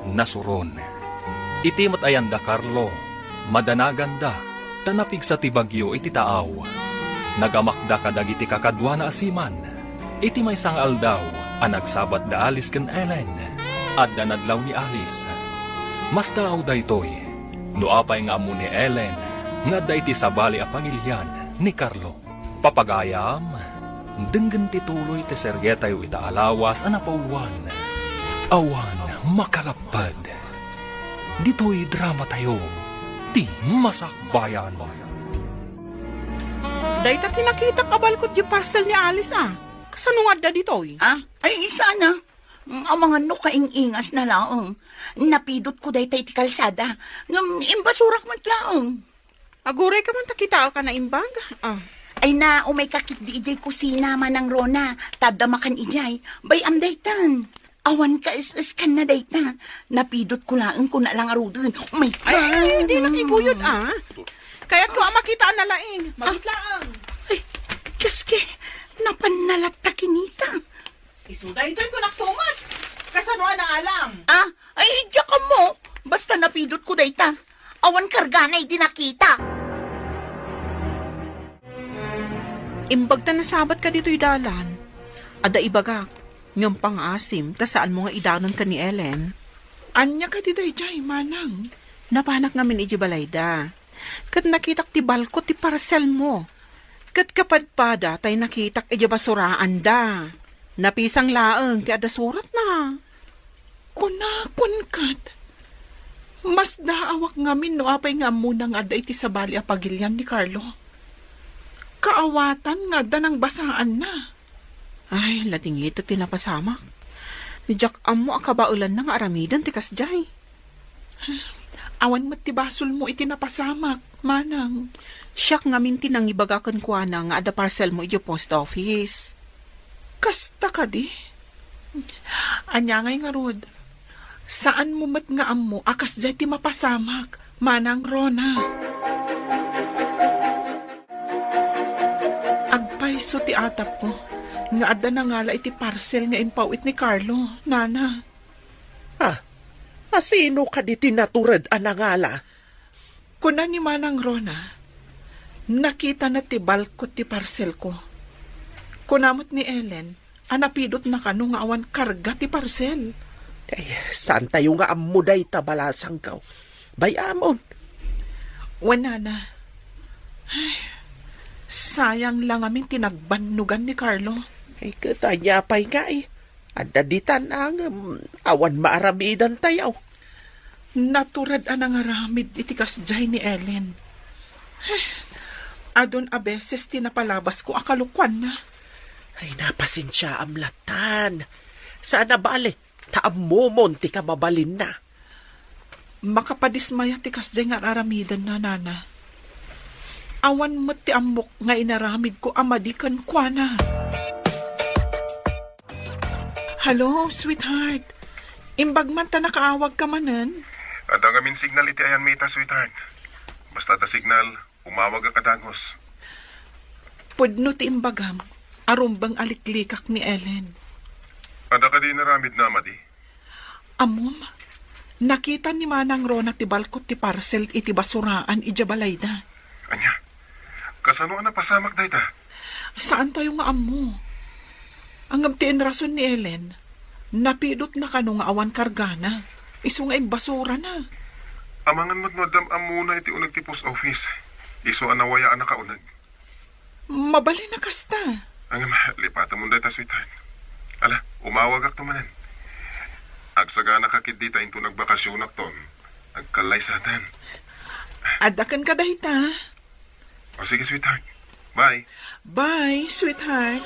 nasuron. Iti met ayan da Carlo, madanaganda, ta napigsa ti bagyo iti taaw. Nagamakda kadagiti kakaduana a seaman. Iti maysa nga aldaw a nagsabat da Alice ken Ellen, adda nadlaw ni Alice. Masdaaw daytoy, no apay nga ammo ni Ellen nga adda iti sabali a pagilian ni Carlo. Papagayam, denggen ti tuloy ti serietayo ita a lawas a napauluan, Awan Makalapped. Ditoy dramatayo, Ti Masakbayan. Dayta ti nakitak a balkot diay parcel ni Alice, a. Kasano nga adda ditoy? Ah, ay, sana. Mm, amangan no kaing-ingasna laeng. Napidotko dayta iti kalsada. Ngem imbasurak met laeng. Agurayka man ta kitaek a naimbag. Ah. Ay na, umayka ketdi idiay kusina, Manang Rona. Ta adda makan idiay. Bay-am daytan. Awan kaes-eskanna dayta. Napidotko laeng kuna la ngaruden. Oh my God! Ay, ay, ay, di nakiguyod, ah. Kayatko a makita a nalaing. Mabiit laeng. Ay, Diyos ke, napanna latta kinita. Isu daytoy kunak tumet. Kasano a naalam? Ah, ay, diak ammo. Basta napidotko dayta. Awan kargana idi nakita. Imbag ta nasabatka ditoy dalan. Adda ibagak, ngem pangaasim ta saanmo nga idanonka ni Ellen. Ania kadi daydiay, manang? Napanak ngamin idiay balayda. Ket nakitak ti balkot ti parselmo. Ket kapadpada tay nakitak idiay basuraanda. Napisang laeng ti adda suratna. Kunakon ket, masdaawak ngamin no apay nga ammona nga adda iti sabali a pagilian ni Carlo. Kaawatan nga adda nangbasaanna. Ay, ladingit ti napasamak. Diak ammo a kabaelanna nga aramiden ti kasdiay. Awan met ti basolmo iti napasamak, manang. Siak ngamin ti nangibaga kenkuana nga adda parcelmo idiay post office. Kasta kadi? Ania ngay ngarud? Saanmo met nga ammo a kasdiay ti mapasamak, Manang Rona? Agpayso ti atapko nga adda nangala iti parcel nga impaw-it ni Carlo, nana. Ah, asino kadi ti natured a nangala? Kuna ni Manang Rona, nakitana ti balkot ti parcelko. Kuna met ni Ellen, a napidotna kano nga awan karga ti parcel. Ay, saantayo nga ammo dayta, balasangko. Bay-amon. Wen, nana. Ay, sayang la ngamin ti nagbannogan ni Carlo. Ay, ket ania pay ngay? Adda ditan a ngem awan maaramidantayo. Natured a nangaramid iti kasdiay ni Ellen. Adun a beses ti napalabasko a kalokuanna. Ay, napasensiaam lattan. Saan a bale, ta ammomon ti kamabalinna. Makapadismaya ti kasdiay nga ar-aramidenna, nana. Awan met ti ammok nga inaramidko a madi kenkuana. Hello, sweetheart. Imbag man ta nakaawagka manen? Adda ngamin signal iti ayanmi ita, sweetheart. Basta adda signal, umawagak a dagus. Pudno ti imbagam, a rumbeng a liklikak ni Ellen. Adda kadi inaramidna a madi? Ammom, nakita ni Manang Rona ti balkot ti parcel iti basuraan idiay balayda. Ania? Kasano a napasamak dayta? Saantayo nga ammo. Ngem ti inrason ni Ellen, napidotna kano nga awan kargana, isu nga imbasurana. Amangan met no addam ammona iti uneg ti post office. Isu a nawaya a nakauneg. Mabalin a kasta. Ngem, lipatemon dayta, sweetheart. Ala, umawagakto manen. Agsaganaka ketdi ta inton agbakasionakton, agkallaysaten. Adda kenka dayta. O, sige, sweetheart. Bye. Bye, sweetheart.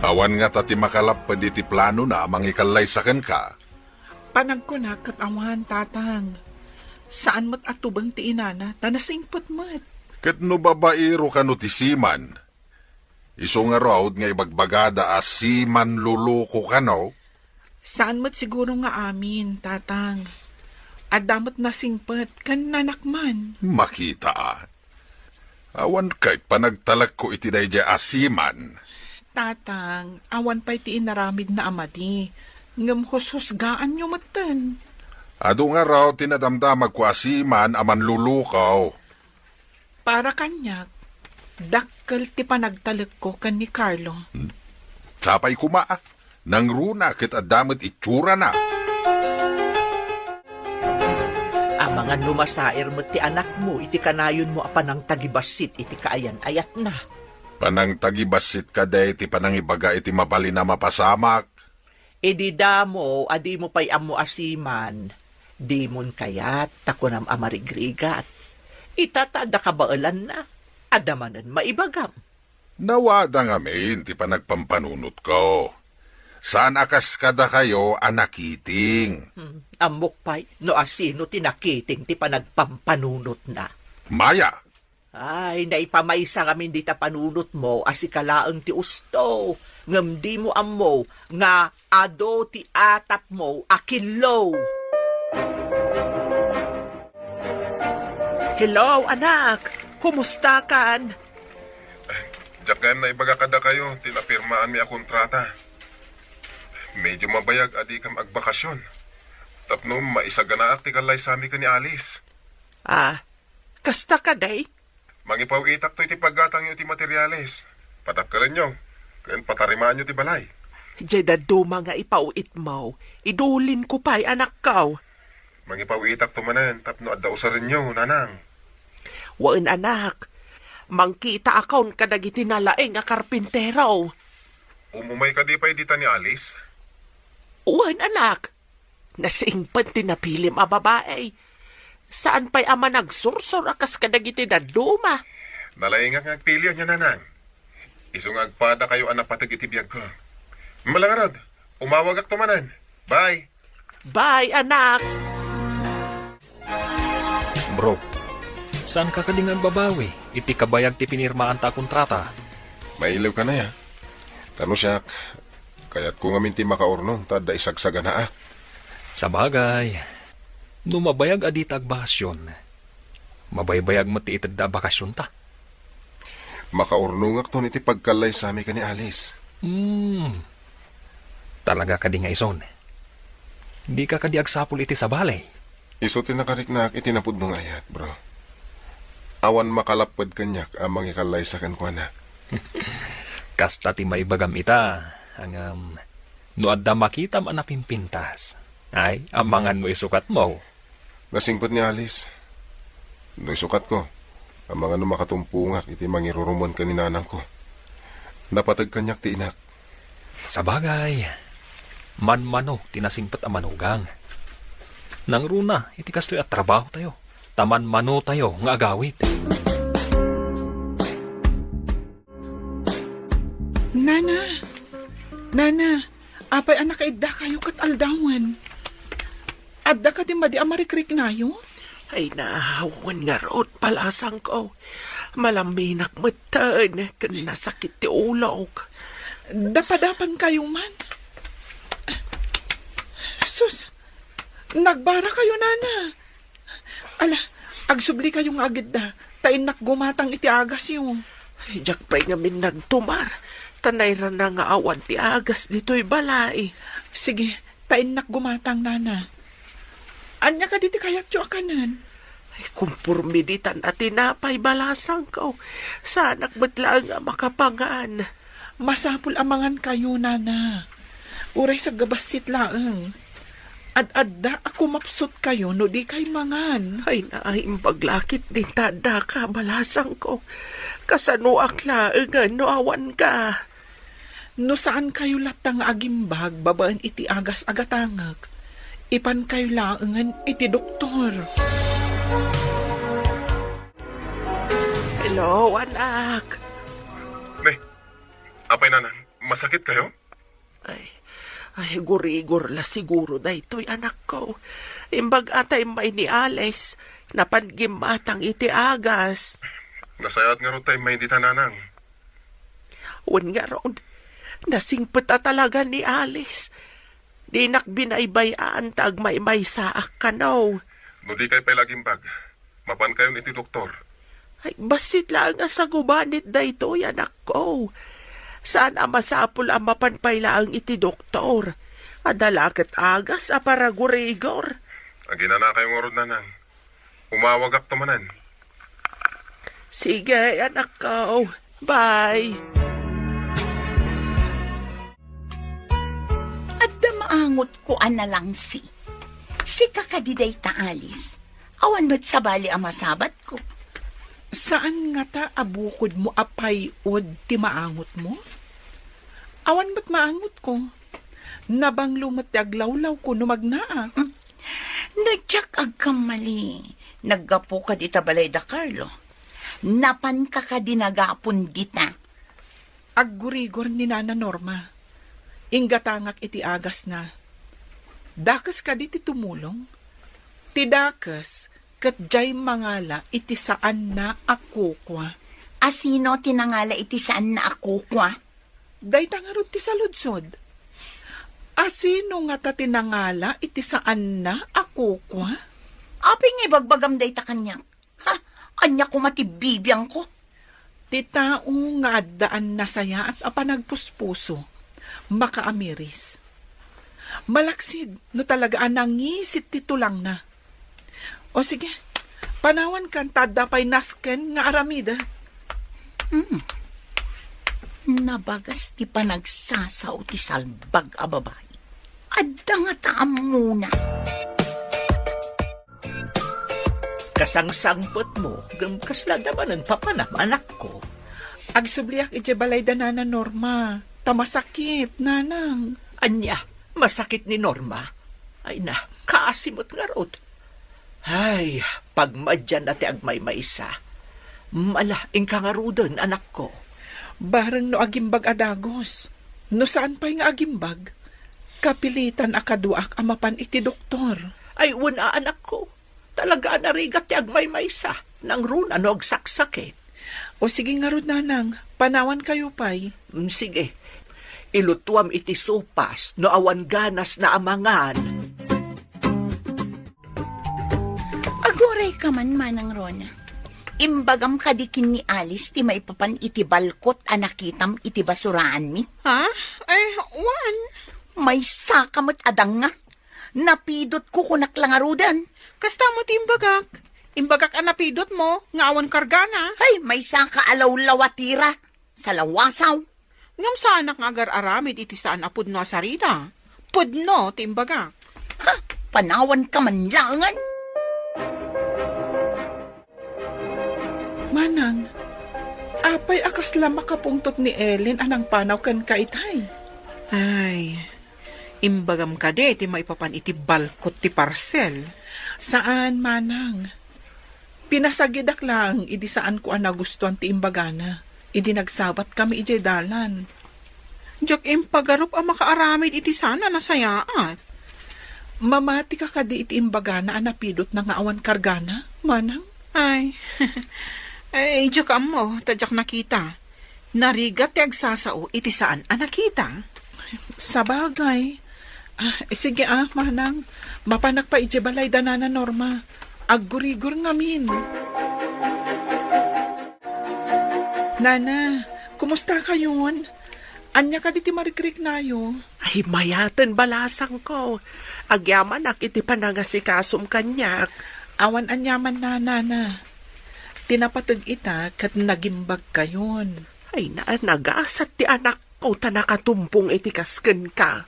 Awan ngata ti makalapped iti planona a mangikallaysa kenka. Panagkunak ket awan, tatang. Saan met a tubeng ti inana, ta nasingpet met. Ket no babaero kano ti seaman, isu ngarud nga ibagbagada a seaman loloko kano? Saan met siguro nga amin, tatang. Adda met nasingpet ken nanakman. Makita a. Awan ket panagtalekko iti daydiay a seaman. Tatang, awan pay ti inaramidna a madi, ngem hushusgaanyo metten. Adu ngarud ti nadamdamagko a seaman a manlulukaw. Para kaniak, dakkel ti panagtalekko ken ni Carlo. Hmm. Sapay koma, a. Nangruna ket adda met itsurana. Amangan no masair met ti anakmo iti kanayonmo a panangtagibassit iti kaayan-ayatna. Panangtagibassit kadi ti panangibaga iti mabalin a mapasamak? Idi damo a dimo pay ammo a seaman, dimon kayat ta kunam a marigrigat. Ita ta adda kabaelanna, adda manen maibagam. Nawada ngamin ti panagpampanunotko. Saan a kas kadakayo a nakiting. Hmm, ammok pay no asino ti nakiting ti panagpampanunotna. Maya! Ay, naipamaysa ngamin dita panunotmo a sika laeng ti usto, ngem dimo ammo nga adu ti atapmo a killo. Hello, anak! Kumustakan? Diak ngamin naibaga kadakayo ti napirmaanmi a kontrata. Medyo mabayag a dikam agbakasyon. Tapno maisaganaak ti kallaysami ken ni Alice. Ah, kasta kadi? Mangipaw-itakto iti paggatangyo iti materiales. Padakkelenyo, ken patarimaanyo ti balay. Diay dadduma nga ipaw-itmo, idulinko pay, anakko. Mangipaw-itakto manen tapno adda usarenyo, nanang. Wen, anak. Mangkitaakon kadagiti nalaing a karpintero. Umumay kadi pay dita ni Alice? Wen, anak. Nasingpet ti napilim a babai. Saan pay a managsursor a kas kadagiti dadduma. Nalaingak nga agpili, ania, nanang. Isu nga agpadakayo a napateg iti biagko. Mala ngarud, umawagakto manen. Bye. Bye, anak! Bro, saanka kadi nga agbabawi iti kabayag ti pinirmaanta a kontrata? Mailiwka aya. Ta no siak, kayatko ngamin ti makaurnong ta adda isagsaganaak. Sabagay, no mabayag a dita agbakasyon, mabaybayag met ti itedda a bakasyonta. Makaurnongakton iti pagkallaysami ken ni Alice. Hmm. Talaga kadi nga ison? Dika kadi agsapul iti sabali? Isu ti nakariknaak iti napudno nga ayat, bro. Awan makalapped kaniak a mangikallaysa kenkuana. Kasta ti maibagam ita, ngem no adda makitam a napimpintas, ay, amangan mo isukatmo. Nasingpet ni Alice. No isukatko, amangan no makatumpongak iti mangirurumuen ken ni nanangko. Napateg kaniak ti inak. Sabagay, manmano ti nasingpet a manugang. Nangruna iti kastoy a trabahotayo, ta manmanotayo nga agawid. Nana, Nana, apay a nakaiddakayo ket aldawen? Adda kadi madi a marikriknayo? Ay, naawan ngarud, balasangko. Malaminak metten ken nasakit ti ulok. Dapadapankayo man. Sus, nagbarakayo, Nana. Ala, agsublikayo nga agidda, ta innak gumatang iti agasyo. Diak pay ngamin nagtumar, ta nairana nga awan ti agas ditoy balay. Sige, ta innak gumatang, Nana. Ania kadi ti kayatyo a kanen? Ay, kumporme ditan a tinapay, balasangko. Saanak met laeng a makapangan. Masapul a mangankayo, Nana. Uray saggabassit laeng. Ad-adda a kumapsutkayo no dikay mangan. Ay, naimbag la ketdin ta addaka, balasangko. Kasanoak laengen no awanka? No saankayo latta nga agimbag babaen iti agas a gatangek, ipankayo laengen iti doktor. Hello, anak. Ne, apay, nanang, masakitkayo? Ay, ay, gurigor la siguro daytoy, anakko. Imbag a ta immay ni Alice, napan gimmatang iti agas. Nasayaat ngarud ta immay dita, nanang. Wen ngarud, nasingpet a talaga ni Alice. Dinak binaybay-an ta agmaymaysaak kano. No dikay pay la agimbag, mapankayon iti doktor. Ay, bassit laeng a sagubanit daytoy, anakko. Saan a masapul a mapan pay laeng iti doktor. Adda la ket agas a paragurigor. Aginanakayo ngarud, nanang. Umawagakto manen. Sige, anakko. Bye. Adda maangotko a nalangsi. Sika kadi dayta, Alice. Awan met sabali a masabatko. Saan ngata a bukodmo a pay-od ti maangotmo? Awan met maangotko. Nabanglo met ti aglawlawko no magnaak. Mm. No diak agkammali, naggapuka dita balay da Carlo. Napanka kadi nagapon dita? Aggurigor ni Nana Norma. Inggatangak iti agasna. Dakes kadi ti tumulong? Ti dakes ket diay mangala iti saanna a kukua. A sino ti nangala iti saanna a kukua? Dayta ngarud ti saludsod. A sino ngata ti nangala iti saanna a kukua? Apay nga ibagbagam dayta kaniak? Ha? Ania koma ti bibiangko? Ti tao nga addaan nasayaat a panagpuspuso, makaamiris. Malaksid no talaga a nangisit ti tulangna. O sige, panawankan ta adda pay nasken nga aramidek. Hmm. Nabagas ti panagsasao ti salbag a babai. Adda ngata ammona. Kasangsangpetmo, ngem kasla adda manen papanam, anakko. Agsubliak idiay balay da Nana Norma. Ta masakit, nanang. Ania, masakit ni Norma? Ay na, kaasi met ngarud. Ay, pagmadianna ti agmaymaysa. Mala, inka ngaruden, anakko. Bareng no agimbag a dagus. No saan pay nga agimbag, Napilitan a kaduaak a mapan iti doktor. Ay, wen a, anakko. Talaga a narigat ti agmaymaysa. Nangruna no agsaksakit. O sige ngarud, nanang, panawankayo pay. Mm, sige. Ilutuam iti sopas no awan ganasna a mangan. Agurayka man, Manang Rona. Imbagam kadi ken ni Alice ti maipapan iti balkot a nakitam iti basuraanmi? Ha? Ay, wen. Maysaka met a danga. Napidotko, kunak la ngaruden. Kasta met ti imbagak. Imbagak a napidotmo nga awan kargana. Ay, maysaka a lawlawatira. Salawasaw. Ngem saanak nga agar-aramid iti saan a pudno a sarita. Pudno ti imbagak. Ha? Panawanka man laengen? Manang, apay a kasla makapungtot ni Ellen a nangpanaw kenka itay? Ay, imbagam kadi ti maipapan iti balkot ti parsel? Saan, Manang. Pinasagidak laeng idi saanko a nagustuan ti imbagana idi nagsabatkami idiay dalan. Diak impagarup a makaaramid iti saan a nasayaat. Mamatika kadi iti imbagana a napidotna nga awan kargana, Manang? Ay, ay, diak ammo, ta diak nakita. Narigat ti agsasao iti saan a nakita. Sabagay. Ah, sige, ah, Manang. Mapanak pay idiay balay da Nana Norma. Aggurigor ngamin. Nana, kumusta kayon? Ania kadi ti marikriknayo? Ay, mayaten, balasangko. Agyamanak iti panangasikasom kaniak. Awan aniaman, Nana. Ti napateg ita ket nagimbagkayon. Ay, na, nagasat ti anakko ta nakatumpong iti kas kenka.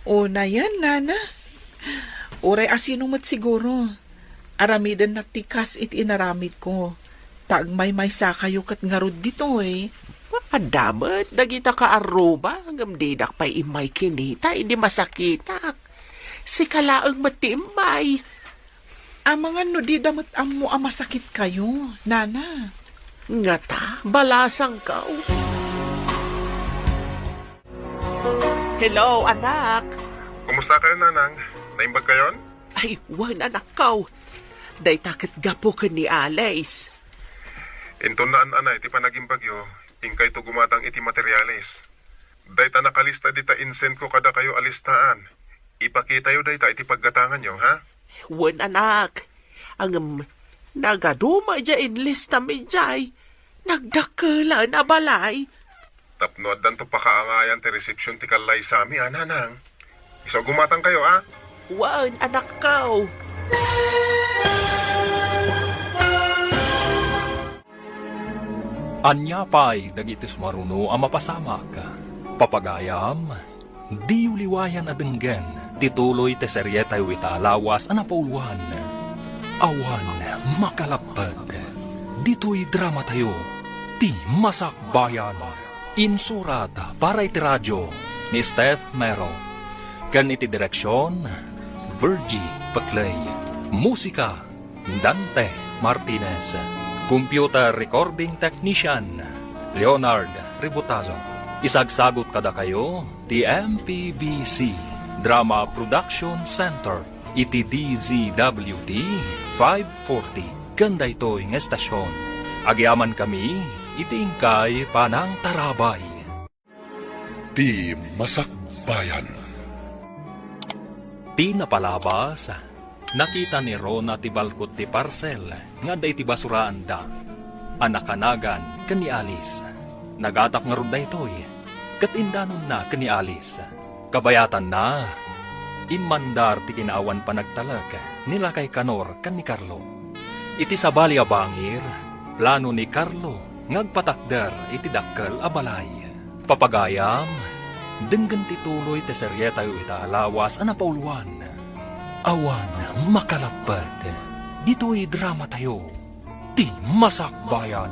Unayen, Nana. Uray a sino met siguro. Aramidenna ti kas iti inaramidko. Ta agmaymaysakayo ket ngarud ditoy. Adda met dagita kaarruba, ngem didak pay immay kinita idi masakitak. Sika laeng met ti immay. Amangan no dida met ammo a masakitkayo, Nana. Ngata, balasangko. Hello, anak. Kumusta kayo, Nanang? Naimbag kayon? Ay, wen, anakko. Dayta ket gapu ken ni Alice. Inton naan-anay ti panagimbagyo, inkayto gumatang iti materiales. Dayta nakalista dita insend ko kadakayo a listaan. Ipakitayo dayta iti paggatanganyo, ha? Wen, anak. Ngem, nagadu met diay inlistam idiay. Nagdakkelen a balay. Tapno addanto pakaangayan ti resepsiyon ti kallaysami, a, Nanang. Isu a gumatangkayo, a? Wen, anakko. Ania pay dagiti sumaruno a mapasamak? Papagayam, diyo liwayan a denggen ti tuloy ti serietayo ita a lawas a napauluan. Awan makalappet. Ditoy dramatayo, ti Masakbayan. Insurat para iti radio ni Steph Mero. Ken iti direksion, Virgie Peclay. Musika, Dante Martinez. Computer recording technician, Leonard Ributazo. Isagsagut kadakayo ti M P B C Drama Production Center iti D Z W T five forty ken daytoy nga estasion. Agyamankami iti inkay panangtarabay. Ti Masakbayan. Ti napalabas, nakita ni Rona ti balkot ti parsel nga adda iti basuraanda a nakanagan ken ni Alice. Nagatak ngarud daytoy, ket indanonna ken ni Alice. Kabayatanna, immandar ti kinaawan panagtalek ni lakay Kanor ken ni Carlo. Iti sabali a bangir, plano ni Carlo nga agpatakder iti dakkel a balay. Papagayam, denggen ti tuloy ti serietayo ita a lawas a napauluan. Awan makalappet ditoy dramatayo, ti Masakbayan.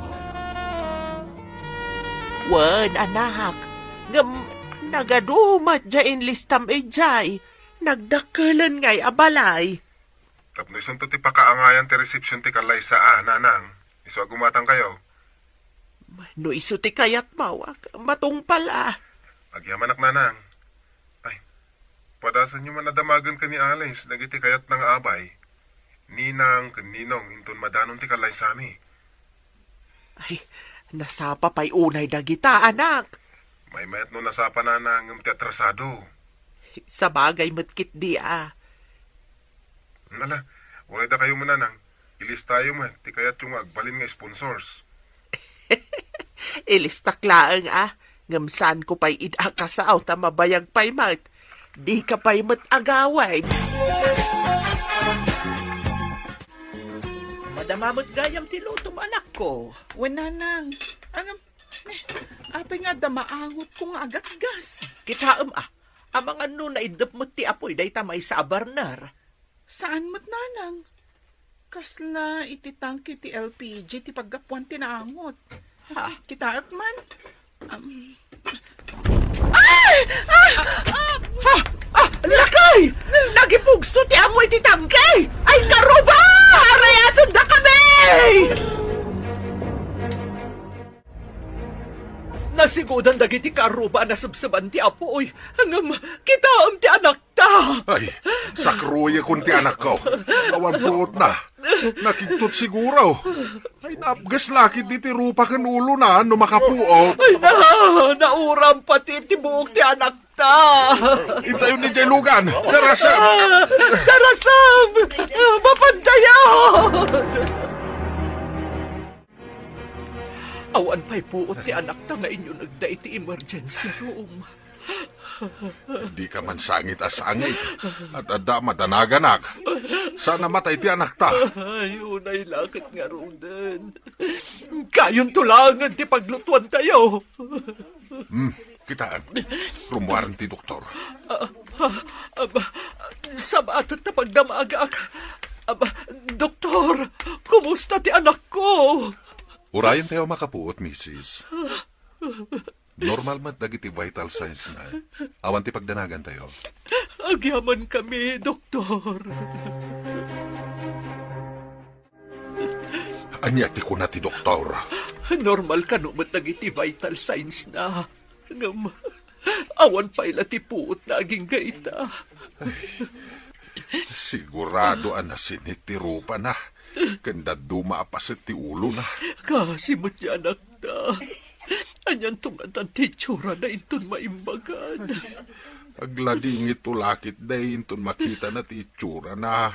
Wen, anak, ngem nagadu met diay inlistam idiay. Nagdakkelen ngay a balay. Tapno isunto ti pakaangayan ti resepsiyon ti kallaysaan, Nanang. Isu a gumatangkayo. No isu ti kayatmo, matungpal a. Agyamanak, Nanang. Ay, Padasenyo man a damagen ken ni Alice dagiti kayatna nga abay, ninang ken ninong, inton madanon ti kallaysami. Ay, nasapa pay unay dagita, anak. Maymayat no nasapa, nanang, ngem ti atrasado. Sabagay met ketdi a. Ala, uray dakayo met, nanang. Ilistayo met ti kayatyo nga agbalin nga sponsors. Ilistak laeng a, ngem saanko pay ida a kasao ta mabayag pay met. Dika pay met agawid. Madama met gayam ti lutom, anakko. Wen, nanang. Ngem, eh, apay nga adda maangotko nga agatgas? Kitaem a, amangan no naiddep met ti apuy dayta maysa a burner. Saan met, nanang? Kasla iti tangke ti L P G ti paggapuan ti naangot. Ha? Kitaek man. Um, ay! Ah! Ah! Ha? Ah! Lakay! Nagipugso ti apuy ti tangke! Ay, karuba! Arayaten dakami! Nasigudan dagiti karuba a nasebseban ti apuy, ngem kitaem ti anakta. Ay, sakruyekon ti anakko. Awan puotna. Nakigtot siguro. Ay, naapges la ketdi ti rupa ken ulona no makapuot. Ay, na, nauram pati ti buok ti anakta. Intayon idiay lugan. Darasem! Ah, darasem! Ah, mapandayan! Awan pay puot ti anakta nga inyunegda iti emergency room. Dika man sangit a sangit. At adda madanaganak. Saan a matay ti anakta. Ay, unay la ket ngaruden. Kayonto laengen ti paglutuantayo. Hmm. Kitaem, rummuaren ti doktor. Ah, ah, aba, sabaat ta pagdamagak. Aba, doktor, kumusta ti anakko? Urayentayo a makapuot, misis. Normal met dagiti vital signs na. Awan ti pagdanagantayo. Agyamankami, doktor. Ania ti kuna ti doktor? Normal kano met dagiti vital signs na. Ngem, awan pay la ti puot na agingga ita. Sigurado a nasinit ti rupana, ken dadduma a paset ti ulona. Kaasi met ti anakta. Anianto ngatan ti itsurana inton maimbagan? Agladingitto la ketdi inton makitana ti itsurana.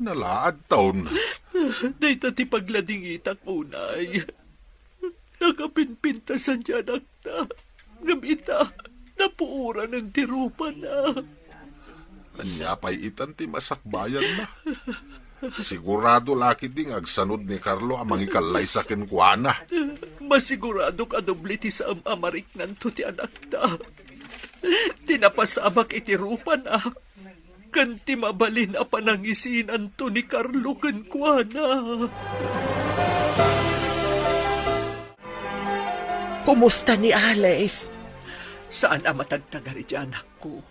Nalaadton. Dayta ti pagladingitak unay. Nakapimpintasan ti anakta. Ngem ita, napuoranen ti rupana. Ania pay itan ti masakbayanna? Sigurado la ketdi nga agsanod ni Carlo a mangikallaysa kenkuana. Masiguradok a doble ti saem a mariknanto ti anakta. Ti napasamak iti rupana. Ken ti mabalin a panangisinanto ni Carlo kenkuana. Kumusta ni Alice? Saan a matagtagari ti anakko.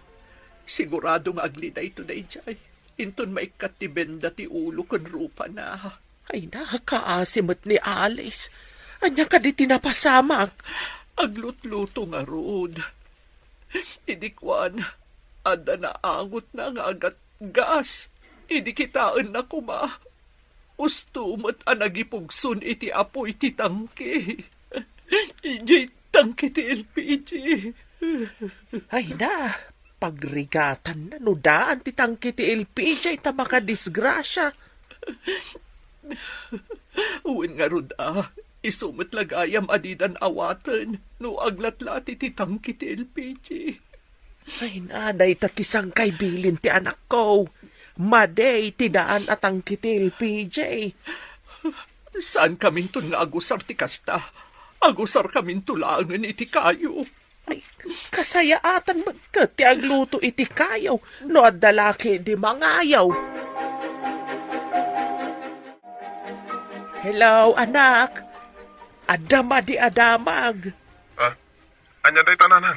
Sigurado nga aglidayto daydiay. Inton maikkat ti benda ti ulo ken rupana. Ay, nakaasi met ni Alice. Ania kadi ti napasamak? Aglutluto ngarud. Idi kuan, adda naangotna nga agatgas. Idi kitaenna koma, usto met a nagipugson iti apuy ti tangke. Idiay tangke ti L P G. Ay na, pagrigatanna no daan ti tangke ti L P G ta makadisgrasia. Wen ngarud a, isu met la gayam a didan awaten no aglatlati ti tangke ti L P G. Ay, na, dayta ti sangkay bilin ti anakko. Madi ti daan a tangke ti L P G. Saankaminton nga agusar ti kasta. Agusarkaminto laengen iti kayo. Ay, kasayaatan met ket ti agluto iti kayo no adda la ketdi mangayo. Hello, anak. Adda madi a damag. Ah, ania dayta, nanang?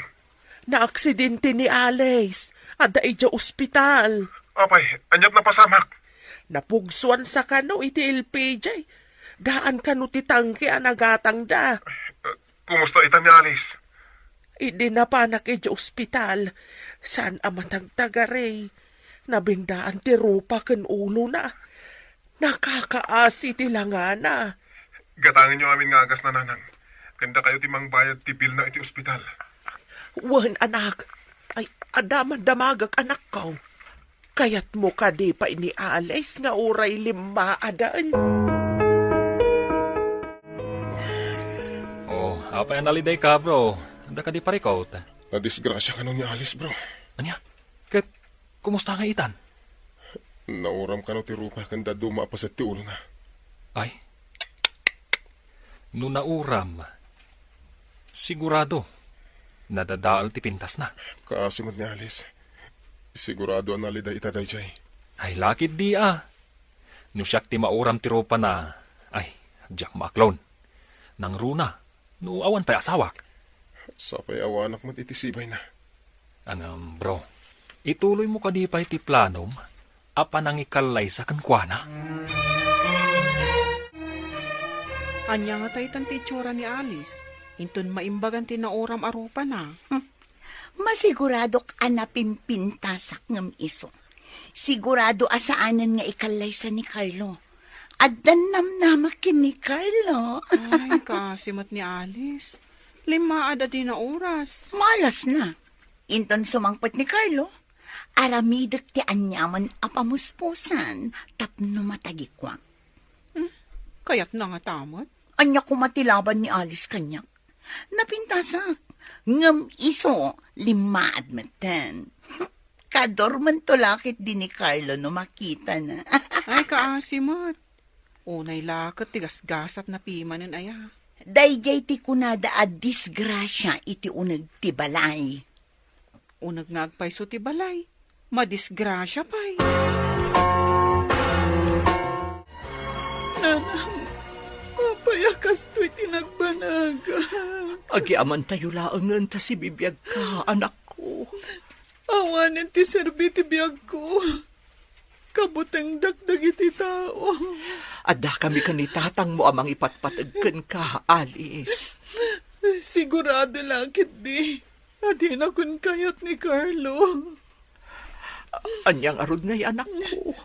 Naaksidente ni Alice. Adda idiay ospital. Apay, aniat napasamak? Napugsuansa kano iti L P G. Daan kano ti tangke a nagatangda. Eh, kumusta ita ni Alice? Idi napanak idiay ospital, saan a matagtagari. Nabindaan ti rupa ken ulona. Nakakaasi ti langana. Gatangenyo amin nga agasna, Nanang. Ken dakayo ti mangbayad ti bilna iti ospital. Wen, anak. Ay, adda man damagek, anakko. Kayatmo kadi pay ni Alice nga uray limmaaden? Oh, apay a nalidayka, bro? Adda kadi parikut? Nadisgrasya kano ni Alice, bro. Ania? Ket kumusta nga itan? Nauram kano ti rupa ken dadduma a paset ti ulona. Ay? No nauram, sigurado, nadadael ti pintasna. Kaasi met ni Alice. Sigurado a naliday ita daydiay. Ay, lakit di a. No siak ti mauram ti rupana, ay, diak maaklon. Nangruna, no awan pay asawak. Sapay awanak met iti sibayna. Ngem, bro, ituloymo kadi pay ti planom a panangikallaysa kenkuana? Ania ngata itan ti itsura ni Alice, inton maimbagan ti nauram a rupana? Hmm. Masiguradok a napimpintasak ngem isu. Sigurado a saanen nga ikallaysa ni Carlo. Addan namnamak ken ni Carlo. Ay, kaasi met ni Alice. Limmaad a dina oras. Malasna. Inton sumangpet ni Carlo, aramidek ti aniaman a pamuspusan tapno matagikuak. Hmm, kayatna ngata met? Ania koma ti laban ni Alice kaniak? Napintasak. Ngem isu, limmaad metten. Kadormento la ketdi ni Carlo no makitana. Ay, kaasi met. Unay la ket ti gasgasatna pimanen aya. Daydiay ti kunada a disgrasia iti uneg ti balay. Uneg nga agpayso ti balay, madisgrasia pay. Nanang, apay a kastoy ti nagbanag? Agyamankatayo laengen ta sibibiagka, anakko. Awanen ti serbi ti biagko. Kabutengdak dagiti tao. Addakami ken ni tatangmo a mangipatpateg kenka, Alice. Sigurado la ketdi a dinakon kayat ni Carlo. Ania ngarud ngay, anakko?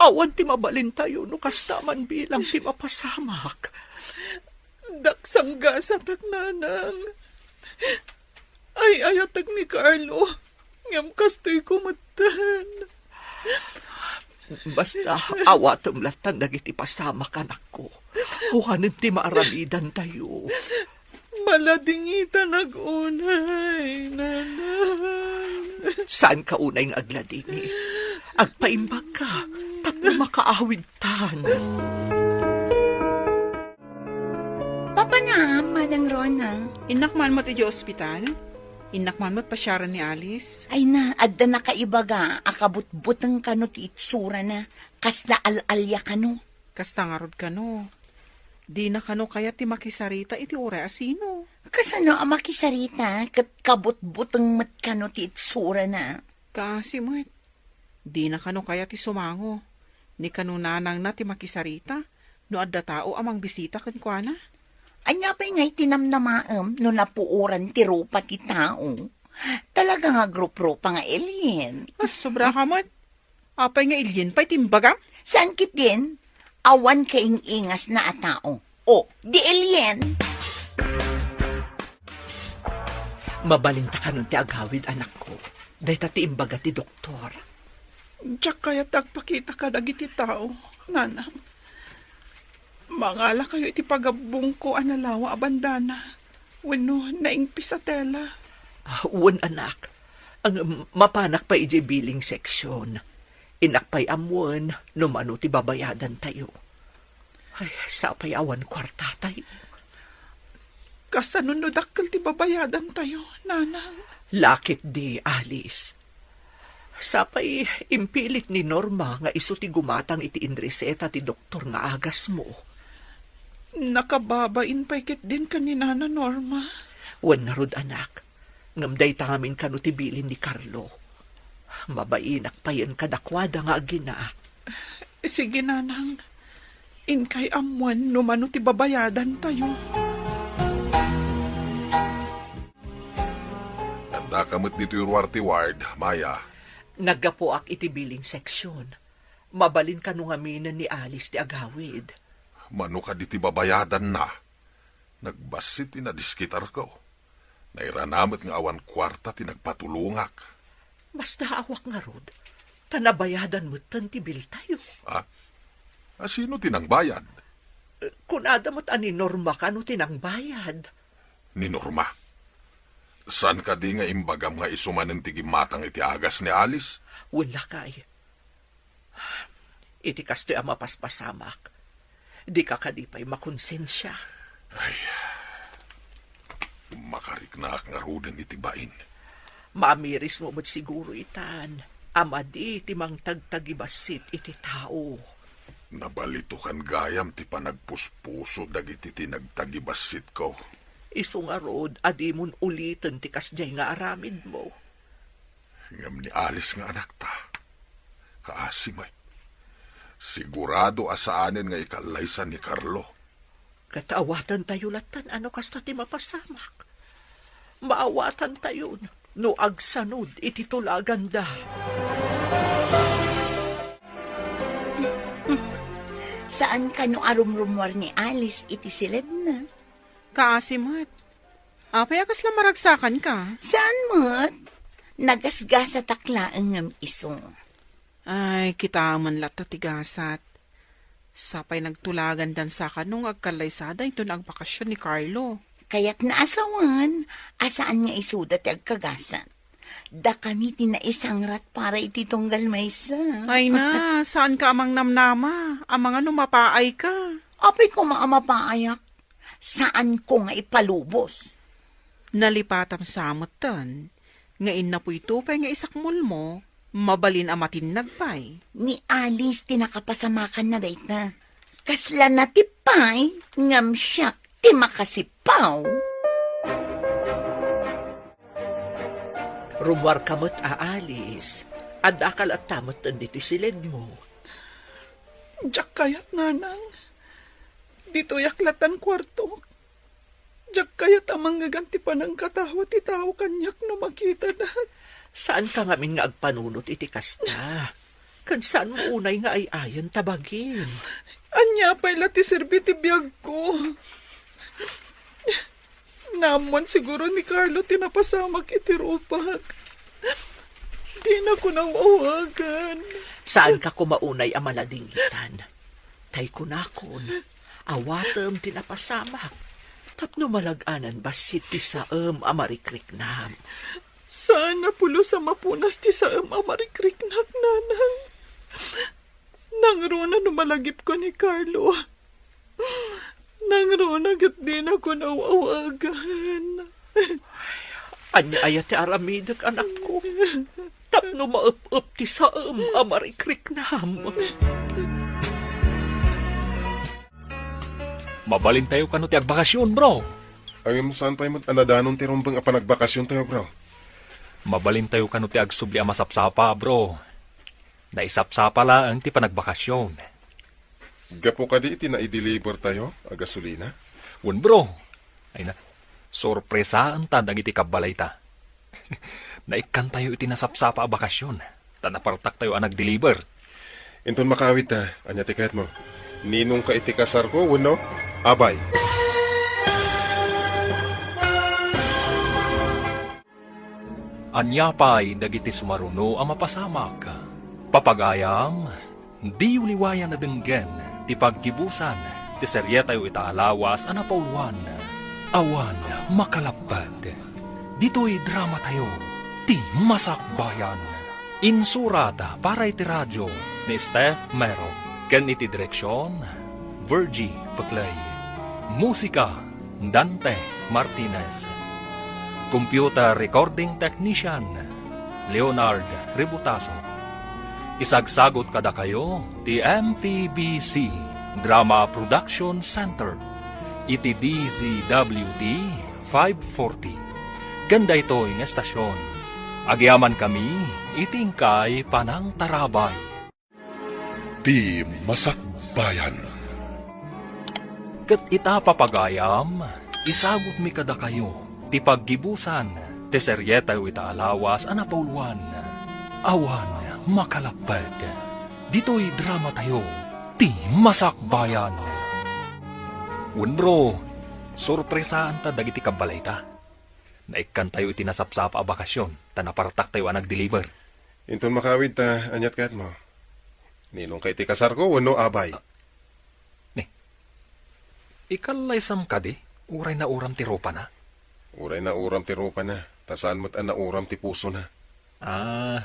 Awan ti mabalintayo no kasta man bilang ti mapasamak. Daksanggasatak, nanang. Ay-ayatek ni Carlo, ngem kastoyko metten. Basta, awatem lattan dagiti pasamak, anakko. Awanen ti maaramidantayo. Maladingitanak unay, nanang. Saanka unay nga agladingit. Agpaimbagka, tapno makaawidtan. Papanam, Manang Rona. Innak man met idiay ospital? Innak man met pasiaren ni Alice? Ay na, adda nakaibaga a kabutbuteng kano ti itsurana, kasla al-alia kano. Kasta ngarud kano. Dina kano kayat ti makisarita iti uray a sino. Kasano a makisarita ket kabutbuteng met kano ti itsurana? Kaasi met. Dina kano kayat ti sumango. Ni kano nanangna ti makisarita no adda tao a mangbisita kenkuana. Ania pay ngay ti namnamaem no napuoran ti rupa ti tao? Talaga nga agrup-rupa nga alien. Ah, sobra ka met. Apay nga alien pay ti imbagam? Saan ketdin? Awan kaing-ingasna a tao. O, di alien. Mabalinta kanon ti agawid, anakko. Dayta ti imbaga ti doktor. Diak kayat ti agpakita kadagiti tao, nanang. Mangalakayo iti pagabbongko a nalawa a bandana wenno naingpis a tela. Ah, wen, anak. Ang, mapanak pay idiay billing section. Innak pay ammoen no mano ti babayadantayo. Ay, sapay awan kuartatayo. Kasano no dakkel ti babayadantayo, nanang? Lakit di, Alice. Sapay impilit ni Norma nga isu ti gumatang iti inreseta ti doktor nga agasmo. Nakababain pay ketdin ken ni Nana Norma. Wen ngarud, anak, ngem dayta ngamin kano ti bilin ni Carlo. Mabainak payen kadakuada nga agina. Sige, nanang. Inkay ammoen no mano ti babayadantayo. Ania met ditoy ruar ti ward, Maya? Naggapuak iti billing section. Mabalin kano ngamin ni Alice ti agawid. Mano kadi ti babayadanna? Nagbassit ti nadiskitarko. Nairana met nga awan kuarta ti nagpatulongak. Basta aawak ngarud, ta nabayadan metten ti biltayo. Ha? A, sino ti nangbayad? Kunada met a ni Norma kano ti nangbayad. Ni Norma? Saan kadi nga imbagam nga isu manen ti gimmatang iti agas ni Alice? Wen, lakay. Iti kastoy a mapaspasamak, dika kadi pay makonsensia. Ay, makariknaak ngaruden iti bain. Maamirismo met siguro itan a madi ti mangtagtagibassit iti tao. Nabalitokan gayam ti panagpuspuso dagiti ti nagtagibassitko. Isu ngarud a dimon uliten ti kasdiay nga aramidmo. Ngem ni Alice nga anakta, kaasi met. Sigurado a saanen nga ikallaysa ni Carlo. Ket awatantayo lattan a no kasta ti mapasamak. Maawatantayon no agsanod iti tulaganda. Saan kano a rumrumuar ni Alice iti siledna? Kaasi met. Apay a kasla maragsakanka? Saan met? Nagasgasatak laeng ngem isu. Ay, kitaem man latta ti gasat. Sapay nagtulagandan sa kano nga agkallaysada inton agbakasyon ni Carlo. Kayatna a sawen a saan nga isuda ti agkagasat. Dakami ti naisangrat para iti tunggal maysa. Ay na, saanka a mangnamnama. Amangan no mapaayka. Apay koma a mapaayak. Saanko nga ipalubos. Nalipatam sa metten nga innapoy to pay nga isakmolmo, mabalin a matinnag pay. Ni Alice ti nakapasamakanna dayta. Kasla natip pay, ngem siak ti makasipaw. Rummuarka met a Alice, addaka latta metten ditoy siledmo. Diak kayat, Nanang. Ditoyak lattan kuartok. Diak kayat a mangngegam ti panangkatawa ti tao kaniak no makitanak. Saanka ngamin nga agpanunot iti kasta. Ket saanmo unay nga ay-ayen ta bagim. Ania pay la ti serbi ti biagko? Naammon siguro ni Carlo ti napasamak iti rupak. Dinako naw-awagan. Saanka koma unay a maladingitan. Tay kunakon, awatem ti napasamak. Tapno malag-anan bassit ti saem a marikriknam. Saan a pulos a mapunas ti saem a marikriknak, Nanang. Nangruna no malagipko ni Carlo. Nangruna ket dinako naw-awagan. Ania aya ti aramidek, anakko? Tapno maep-ep ti saem a marikriknam. Mabalintayo kano ti agbakasyon, bro? Ngem saan pay met a nadanon ti rumbeng a panagbakasyontayo, bro? Mabalintayo kano ti agsubli a masapsapa, bro? Naisapsapa laeng ti panagbakasyon. Gapu kadi iti naidelivertayo a gasolina? Wen, bro. Ay na, sorpresaenta dagiti kabbalayta. Naikkantayo iti nasapsapa a bakasyon, ta napartaktayo a nagdeliver. Inton makaawidta, ania ti kayatmo? Ninongka iti kasarko wenno abay? Ania pay dagiti sumaruno a mapasamak? Papagayam, diyo liwayan a denggen ti paggibusan ti serietayo ita a lawas a napauluan, Awan Makalapped. Ditoy dramatayo, Ti Masakbayan. Insurat para iti radio ni Steph Mero ken iti direksion, Virgie Peclay. Musika, Dante Martinez. Computer recording technician, Leonard Ributaso. Isagsagut kadakayo ti M P B C Drama Production Center iti D Z W T five forty. Ken daytoy nga estasion, agyamankami iti inkay panangtarabay. Ti Masakbayan. Ket ita, papagayam, isagutmi kadakayo ti paggibusan Ti serietayo ita a lawas a napauluan, Awan Makalapped. Ditoy dramatayo, ti masakbayan. Wen, bro, sorpresaanta dagiti kabbalayta. Naikkantayo iti nasapsapa a bakasion, ta napartaktayo a nagdeliver. Inton makawid ta, aniat kayatmo? Ninong ka iti kasarko wenno abay? Ni, ikallaysam kadi, uray nauram ti rupana? Uray nauram ti rupana, ta saan met a nauram ti pusona. Ah,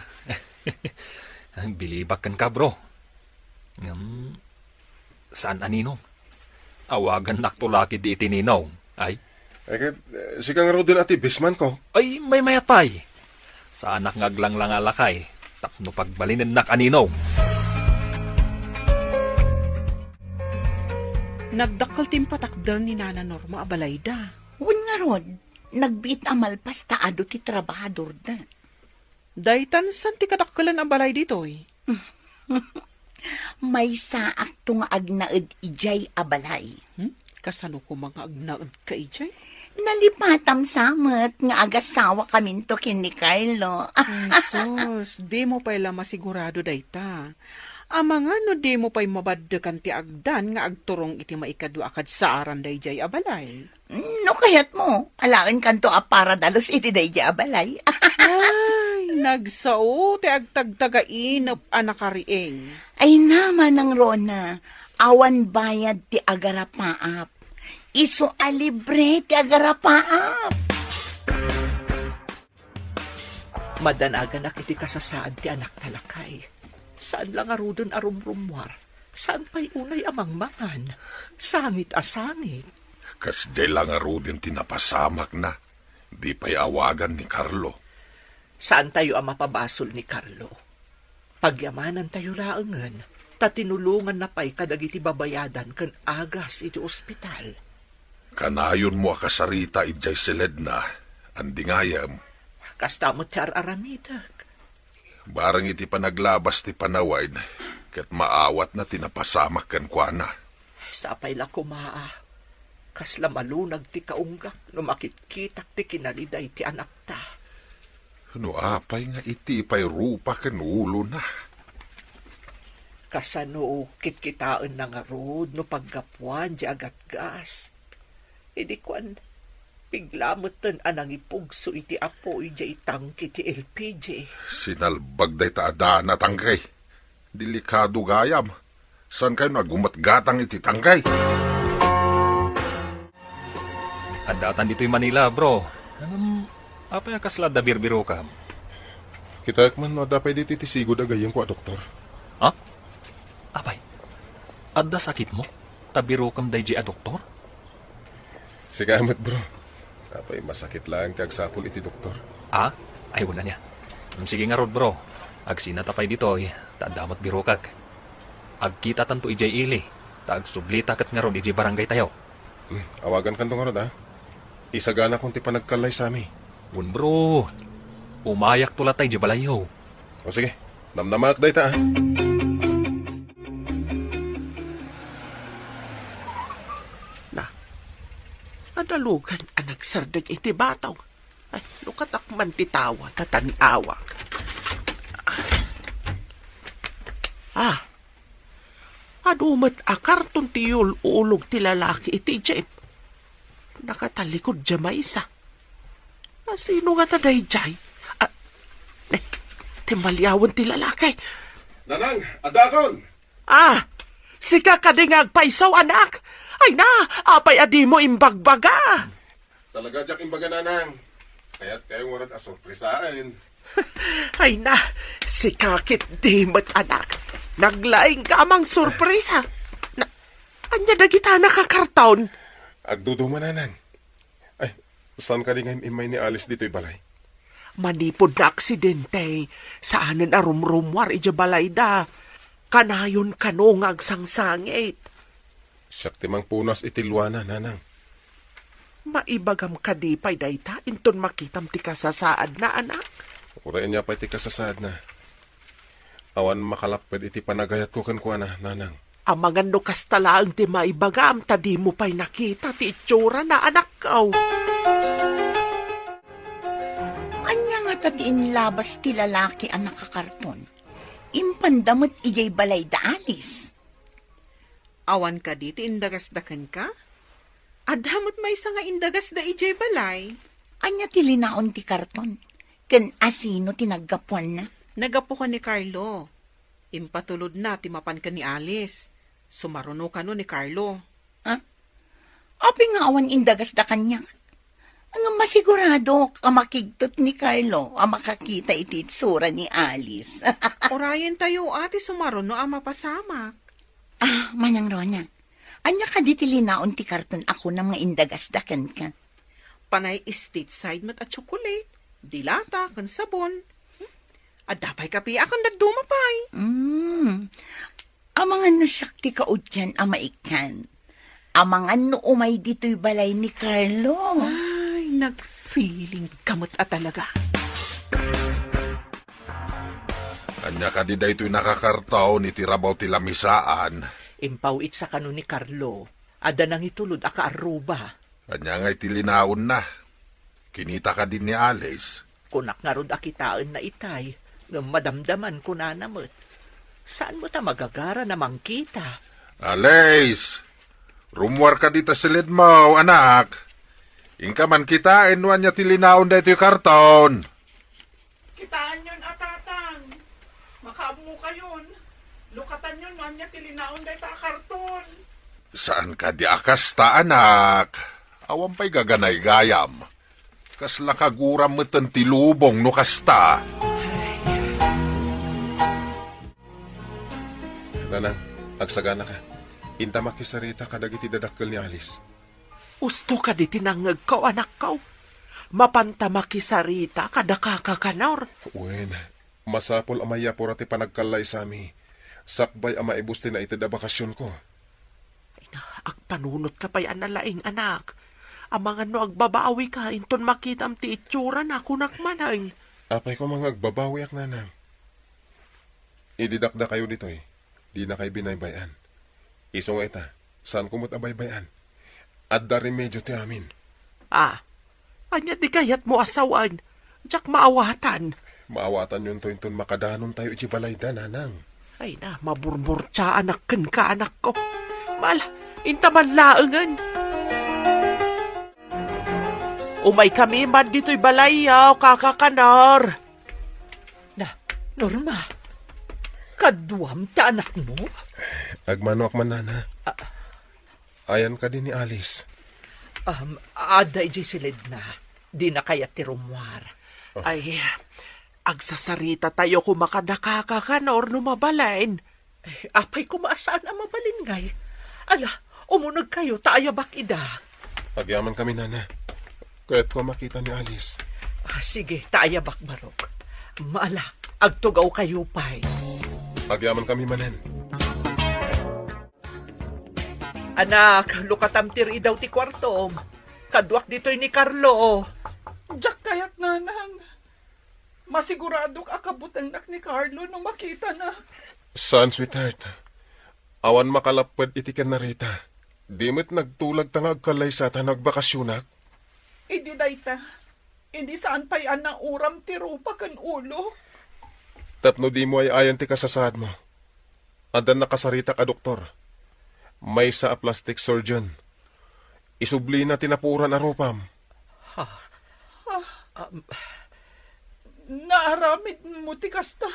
bilibak kenka, bro. Ngem, saan a ninong. Awagannakto la ketdi iti ninong. Ay? Ay, ket, eh, sika ngaruden a ti bisman ko. Ay, maymayat pay. Saanak nga aglanglanga a lakay, tapno pagbalinennak a ninong. Nagdakkel ti impatakder ni Nana Norma a balayda. Wen ngarud, nagbiit a malpas ta adu ti trabahadorda. Daytan saan ti kadakkelan a balay ditoy? Maysaakto nga agnaed idiay a balay. Hmm? Kasano koma nga agnaedka idiay? Nalipatam sa met nga agasawakaminto ken ni Carlo. Ay, sus, dimo pay la masigurado dayta. Amangan no dimo pay mabaddekan ti agdan nga agturong iti maikadua a kadsaaran daydiay a balay. No kayatmo, alaenkanto a paradalus iti daydiay a balay. Ay, nagsao ti agtagtagainep a nakariing. Ay na, Manang Rona, awan bayad ti agarapaap. Isu a libre ti agarapaap. Madanaganak iti kasasaad ti anakta, lakay. Saan la ngaruden a rumrummuar. Saan pay unay a mangmangan. Sangit a sangit. Kasdiay la ngaruden ti napasamakna. Di pay awagan ni Carlo. Saantayo a mapabasol ni Carlo. Pagyamanantayo laengen, ta tinulonganna pay kadagiti babayadan ken agas iti ospital. Kanayonmo a kasarita idiay siledna, andi ngayem. Kasta met ti ar-aramidek. Bareng iti panaglabas ti panawen, ket maawatna ti napasamak kenkuana. Sapay la koma a kasla malunag ti kaunggak no makitkitak ti kinaliday ti anakta. No apay nga iti pay rupa ken ulona? Kasano kitkitaenna ngarud no paggapuan di agatgas? Idi kuan, bigla metten a nangipugso iti apoy diay tangke ti L P G. Sinalbag dayta a daan a tangke. Delikado gayam. Saankayo a gumatgatang iti tangke? Addatan ditoy Manila, bro. Ngem, apay a kasla adda birbirokam? Kitaek man no adda pay ditoy ti sigud a gayyemko a doktor. Ha? Apay, adda sakitmo? Ta birokem daydiay a doktor? Sika met, bro. Apay, masakit laeng ti agsapul iti doktor. Ah? Ay, wen ania. Mm, sige ngarud, bro. Agsinata pay ditoy, ta adda met birokak. Agkitatanto idiay ili, ta agsublita ket ngarud idiay barangaytayo. Hmm, awagankanto ngarud, a. Isaganakon ti panagkallaysami. Wen, bro. Umayakto latta idiay balayyo. O, sige. Namnamaak dayta, a. Na, adalugan a nagsardeng iti batong. Ay, lukatak man ti tawa, ta tan-awak. Ah, adu met a karton ti yul-ulog ti lalaki iti jeep. Nakatalikod dia maysa. Asino ngata daydiay? Ah, eh, ti maliawen ti lalaki. Nanang, addakon! Ah, sika kadi nga agpayso, anak? Ay na, apay a dimo imbagbaga? Talaga diak imbaga, Nanang. Kayatkayo ngarud a sorpresaen. Ay na, sika ketdi met, anak. Naglaingka a mangsorpresa. Na, ania dagita a nakakarton? Agduduma, Nanang. Ay, saan kadi nga im-immay ni Alice ditoy balay? Manipud naaksidente, saanen a rumrummuar idiay balayda. Kanayon kano nga agsangsangit. Siak ti mangpunas iti luana, Nanang. Maibagam kadi pay dayta inton makitam ti kasasaadna, anak? Uray ania pay ti kasasaadna. Awan makalapped iti panagayatko kenkuana, Nanang. Amangan no kasta laeng ti maibagam ta dimo pay nakita ti itsurana, anakko. Ta ti inlabas ti lalaki a nakakarton, impanda met idiay balay da Alice. Awan kadi ti indagasda kenka? Adda met maysa nga indagasda idiay balay. Ania ti linaon ti karton? Ken asino ti naggapuanna? Naggapu ken ni Carlo. Impatulodna ti mapan ken ni Alice. Sumaruno kano ni Carlo. Ha? Apay nga awan indagasda kaniak? Ngem masiguradok a makigtot ni Carlo a makakita iti itsura ni Alice. Urayentayo a ti sumaruno a mapasamak. Ah, Manang Rona, ania kadi ti linaon ti karton a kunam nga indagasda kenka? Panay stateside met a tsokolate, dilata, ken sabon. Hmm? Adda pay kape a ken dadduma pay. Mm. Amangan no siak ti kaudian a maikkan. Amangan no umay ditoy balay ni Carlo. Ay, nag-feeling ka met a talaga. Ania kadi daytoy nakakarton iti rabaw ti lamisaan? Impaw-itsa kano ni Carlo. Adda nangitulod a kaarruba. Ania ngay ti linaonna? Kinita kadi ni Alice? Kunak ngarud a kitaenna itay, ngem madamdaman kunana met. Saan met a magagara na mangkita? Alice! Rummuar kadi ta siledmo, anak. Inka man kitaen no ania ti linaon daytoy karton. Kitaenyon a, Tatang. Makaammokayon. Lukatanyon no ania ti linaon dayta a karton. Saan kadi a kasta, anak? Awan pay gaganaygayam. Kasla kaguram metten ti lubong no kasta. Nanang, agsaganaka. Inta makisarita kadagiti dadakkel ni Alice. Usto kadi ti nangngegko, anakko. Mapanta makisarita kada kaka Kanor. Wen, masapul a mayapura ti panagkallaysami. Sakbay a maibbus ti naited a bakasionko. Ay na, agpanunotka pay a nalaing, anak. Amangan no agbabawika, inton makitam ti itsurana, kunak manen. Apay koma nga agbabawiak, nanang. Idi dakdakayo ditoy, dinakay binaybay-an. Isu nga ita, saanko met a baybay-an. Adda remedio ti amin. Ah, ania ti kayatmo a sawen? Diak maawatan. Maawatanyonto inton makadanontayo iti balayda, nanang. Ay na, maburburtiaanak kenka, anakko. Mal, inta man laengen. Umaykami man ditoy balayyo, kaka Kanor. Na, Norma, kaduam ti anakmo? Agmanoak man, nana. Ah. Ayan kadi ni Alice? Um, adda idiay siledna. Dina kayat ti rummuar. Oh. Ay, agsasaritatayo koma kada kaka Kanor no mabalin. Ay, apay koma a saan a mabalin ngay? Ala, umunegkayo ta ayabak ida. Agyamankami, nana. Kayatko a makita ni Alice. Ah, sige, ta ayabak, barok. Maala, agtugawkayo pay. Agyamankami manen. Anak, lukatam ti ridaw ti kuartom. Kaduak ditoy ni Carlo. Diak kayat, nanang. Masiguradok a kabutengnak ni Carlo no makitana. Saan, sweetheart. Awan makalapped iti ken ni Rita. Di met nagtulag ta nga agkallaysata no agbakasionak. Idi dayta, idi saan pay a nauram ti rupa ken ulo. Tapno dimo ay-ayan ti kasasaadmo. Adda nakasaritak a doktor. Maysa a plastic surgeon. Isublina ti napuoran a rupam. Ha? Ah, um, naaramidmo ti kasta?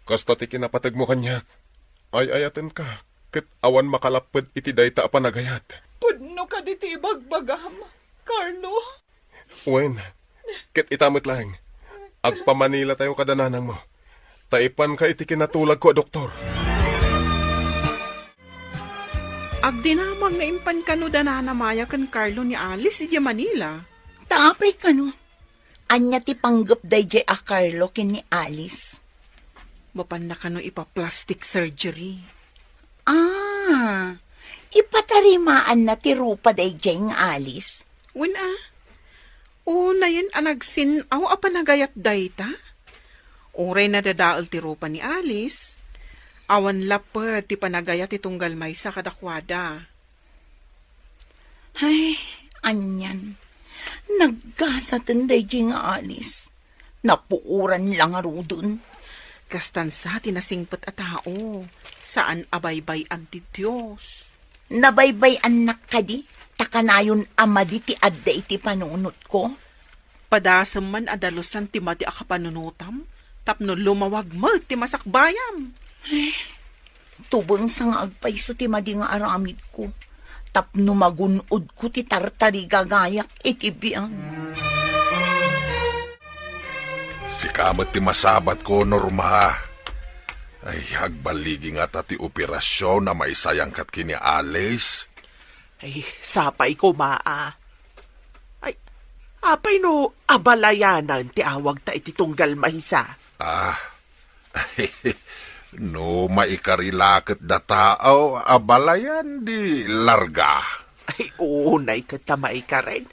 Kasta ti kinapategmo kaniak. Ay-ayatenka, ket awan makalapped iti dayta a panagayat. Pudno kadi ti ibagbagam, Carlo? Wen, ket ita met laeng, agpamanilatayo kada nanangmo, ta ipanka iti kinatulagko a doktor. Agdinamag nga impan kano da Nana Maya ken Carlo ni Alice idiay Manila. Ta apay kano? Ania ti panggep daydiay a Carlo ken ni Alice? Mapanna kano ipa-plastic surgery. Ah, ipatarimaanna ti rupa daydiay nga Alice? Wen a. Unayen a nagsin-aw a panagayat dayta. Uray nadadael ti rupa ni Alice, awan lapped ti panagayat ti tunggal maysa kadakuada. Ay, anian. Naggasaten daydiay nga Alice. Napuoran la ngaruden. Kastan sa ti nasingpet a tao, saan a baybay-an ti Dios. Nabaybay-annak kadi, ta kanayon a madi ti adda iti panunotko? Padasem man a dalusan ti madi a kapanunotam, tapno lumawag met ti masakbayam. Tubeng sa nga agpayso ti madi nga aramidko, tapno magun-odko ti tartarigagayak iti biag. Sika met ti masabatko, Norma. Ay, agballigi ngata ti operasion a maisayangkat ken ni Alice. Ay, sapay koma a. Ay, apay no abalayanan ti awagta iti tunggal maysa? Ah, no maikari la ket dataw, abalayan di larga. Ay, unay ket ta maikaren.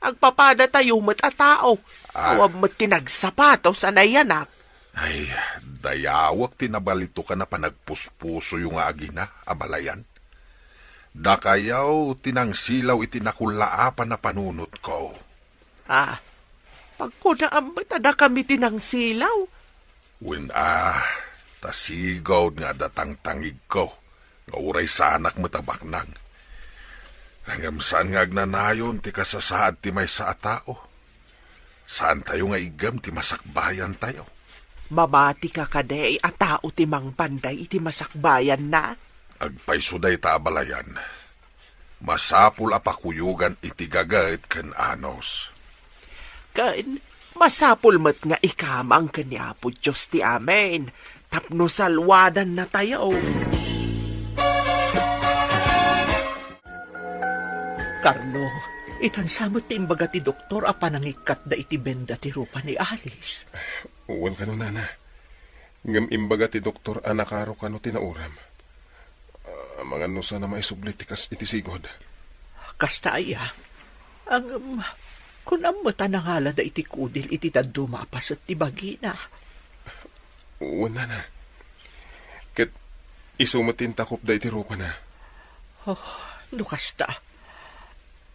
Agpapadatayo met a tao. Ah. Awan met ti nagsapatos a nayanak. Ay, dayawek ti nabalitokan a panagpuspusoyo nga agina, abalayan. Dakayaw ti nangsilaw iti nakullaapan a panunotko. Ah, pagkunaam met a dakami ti nangsilaw? Wen a, ta sigud nga adda tangtangigko, nga uray saanak met a baknang. Ngem saan nga agnanayon ti kasasaad ti maysa a tao. Saantayo nga iggem ti masakbayantayo. Mamatika kadi a tao ti mangpanday iti masakbayanna? Agpayso dayta abalayan. Masapul a pakuyogan iti gaget ken anus. Ken masapul met nga ikamang ken ni Apo Dios ti amin tapno salwadannatayo. Carlo, itan sa met ti imbaga ti doktor a panangikkatda iti benda ti rupa ni Alice. Wen kano, nana. Ngem imbaga ti doktor a nakaro kano ti nauram. Ah, amangan no saan a maisubli ti kas iti sigud. Kasta aya. Ngem, kunam met a nangalada iti kudil iti dadduma a paset ti bagina. Wen, nana. Ket isu met ti intakopda iti rupana. Oh, no kasta.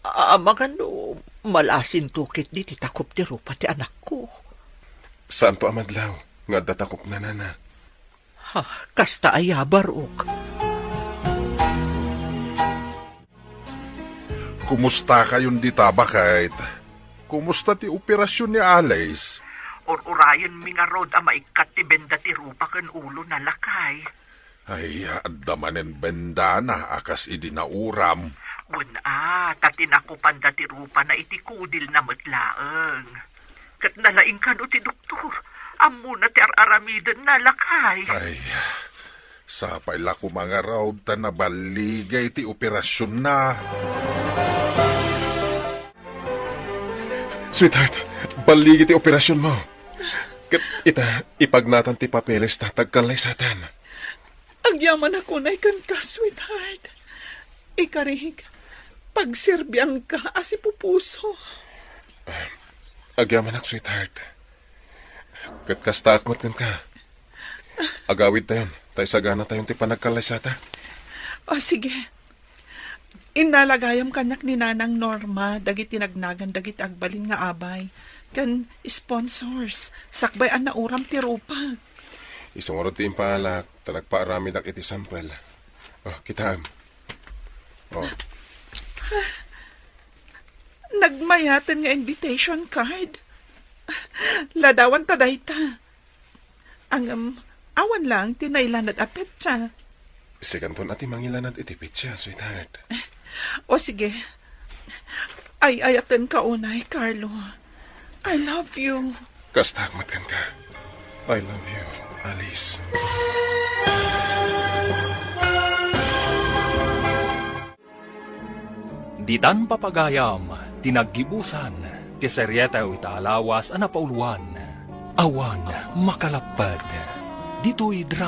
Amangan no malasinto ketdi ti takop ti rupa ti anakko. Saanto a madlaw nga adda takopna, nana. Ha, kasta aya, Barok? Kumustakayon dita, baket? Kumusta ti operasion ni Alice? Ur-urayenmi ngarud a maikkat ti benda ti rupa ken ulona, lakay. Ay, adda manen bendana a kas idi nauram. Wen a, ta tinakopanda ti rupana iti kudilna met laeng. Ket nalaing kano ti doktor. Ammona ti ar-aramidenna, lakay. Ay, sapay la koma ngarud ta naballigay ti operasionna. Sweetheart, balligi ti operasionmo. Ket ita, ipagnatan ti papelesta ta agkallaysatan. Agyamanak unay kenka, sweetheart. Ikarik, pagserbianka a sipupuso. Ah, agyamanak, sweetheart. Ket kastaak met kenka. Agawidtayon, ta isaganatayon ti panagkallaysata. O, sige. Innala gayam kaniak ni Nanang Norma dagiti nagnagan dagiti agbalin nga abay ken sponsors, sakbay a nauram ti rupak. Isu ngarud ti impaalak, ta nagpaaramidak iti sampel. O, kitaem. O. Nagmayaten nga invitation card. Ladawan ta dayta. Ngem, awan laeng ti nailanad a petsa. Sikanton a ti mangilanad iti petsa, sweetheart. O sige. Ay-ayatenka unay, Carlo. I love you. Kastaak met kenka. I love you, Alice. Ditan papagayam ti naggibusan ti serietayo ita a lawas a napauluan, Awan Makalapped. Ditoy dra-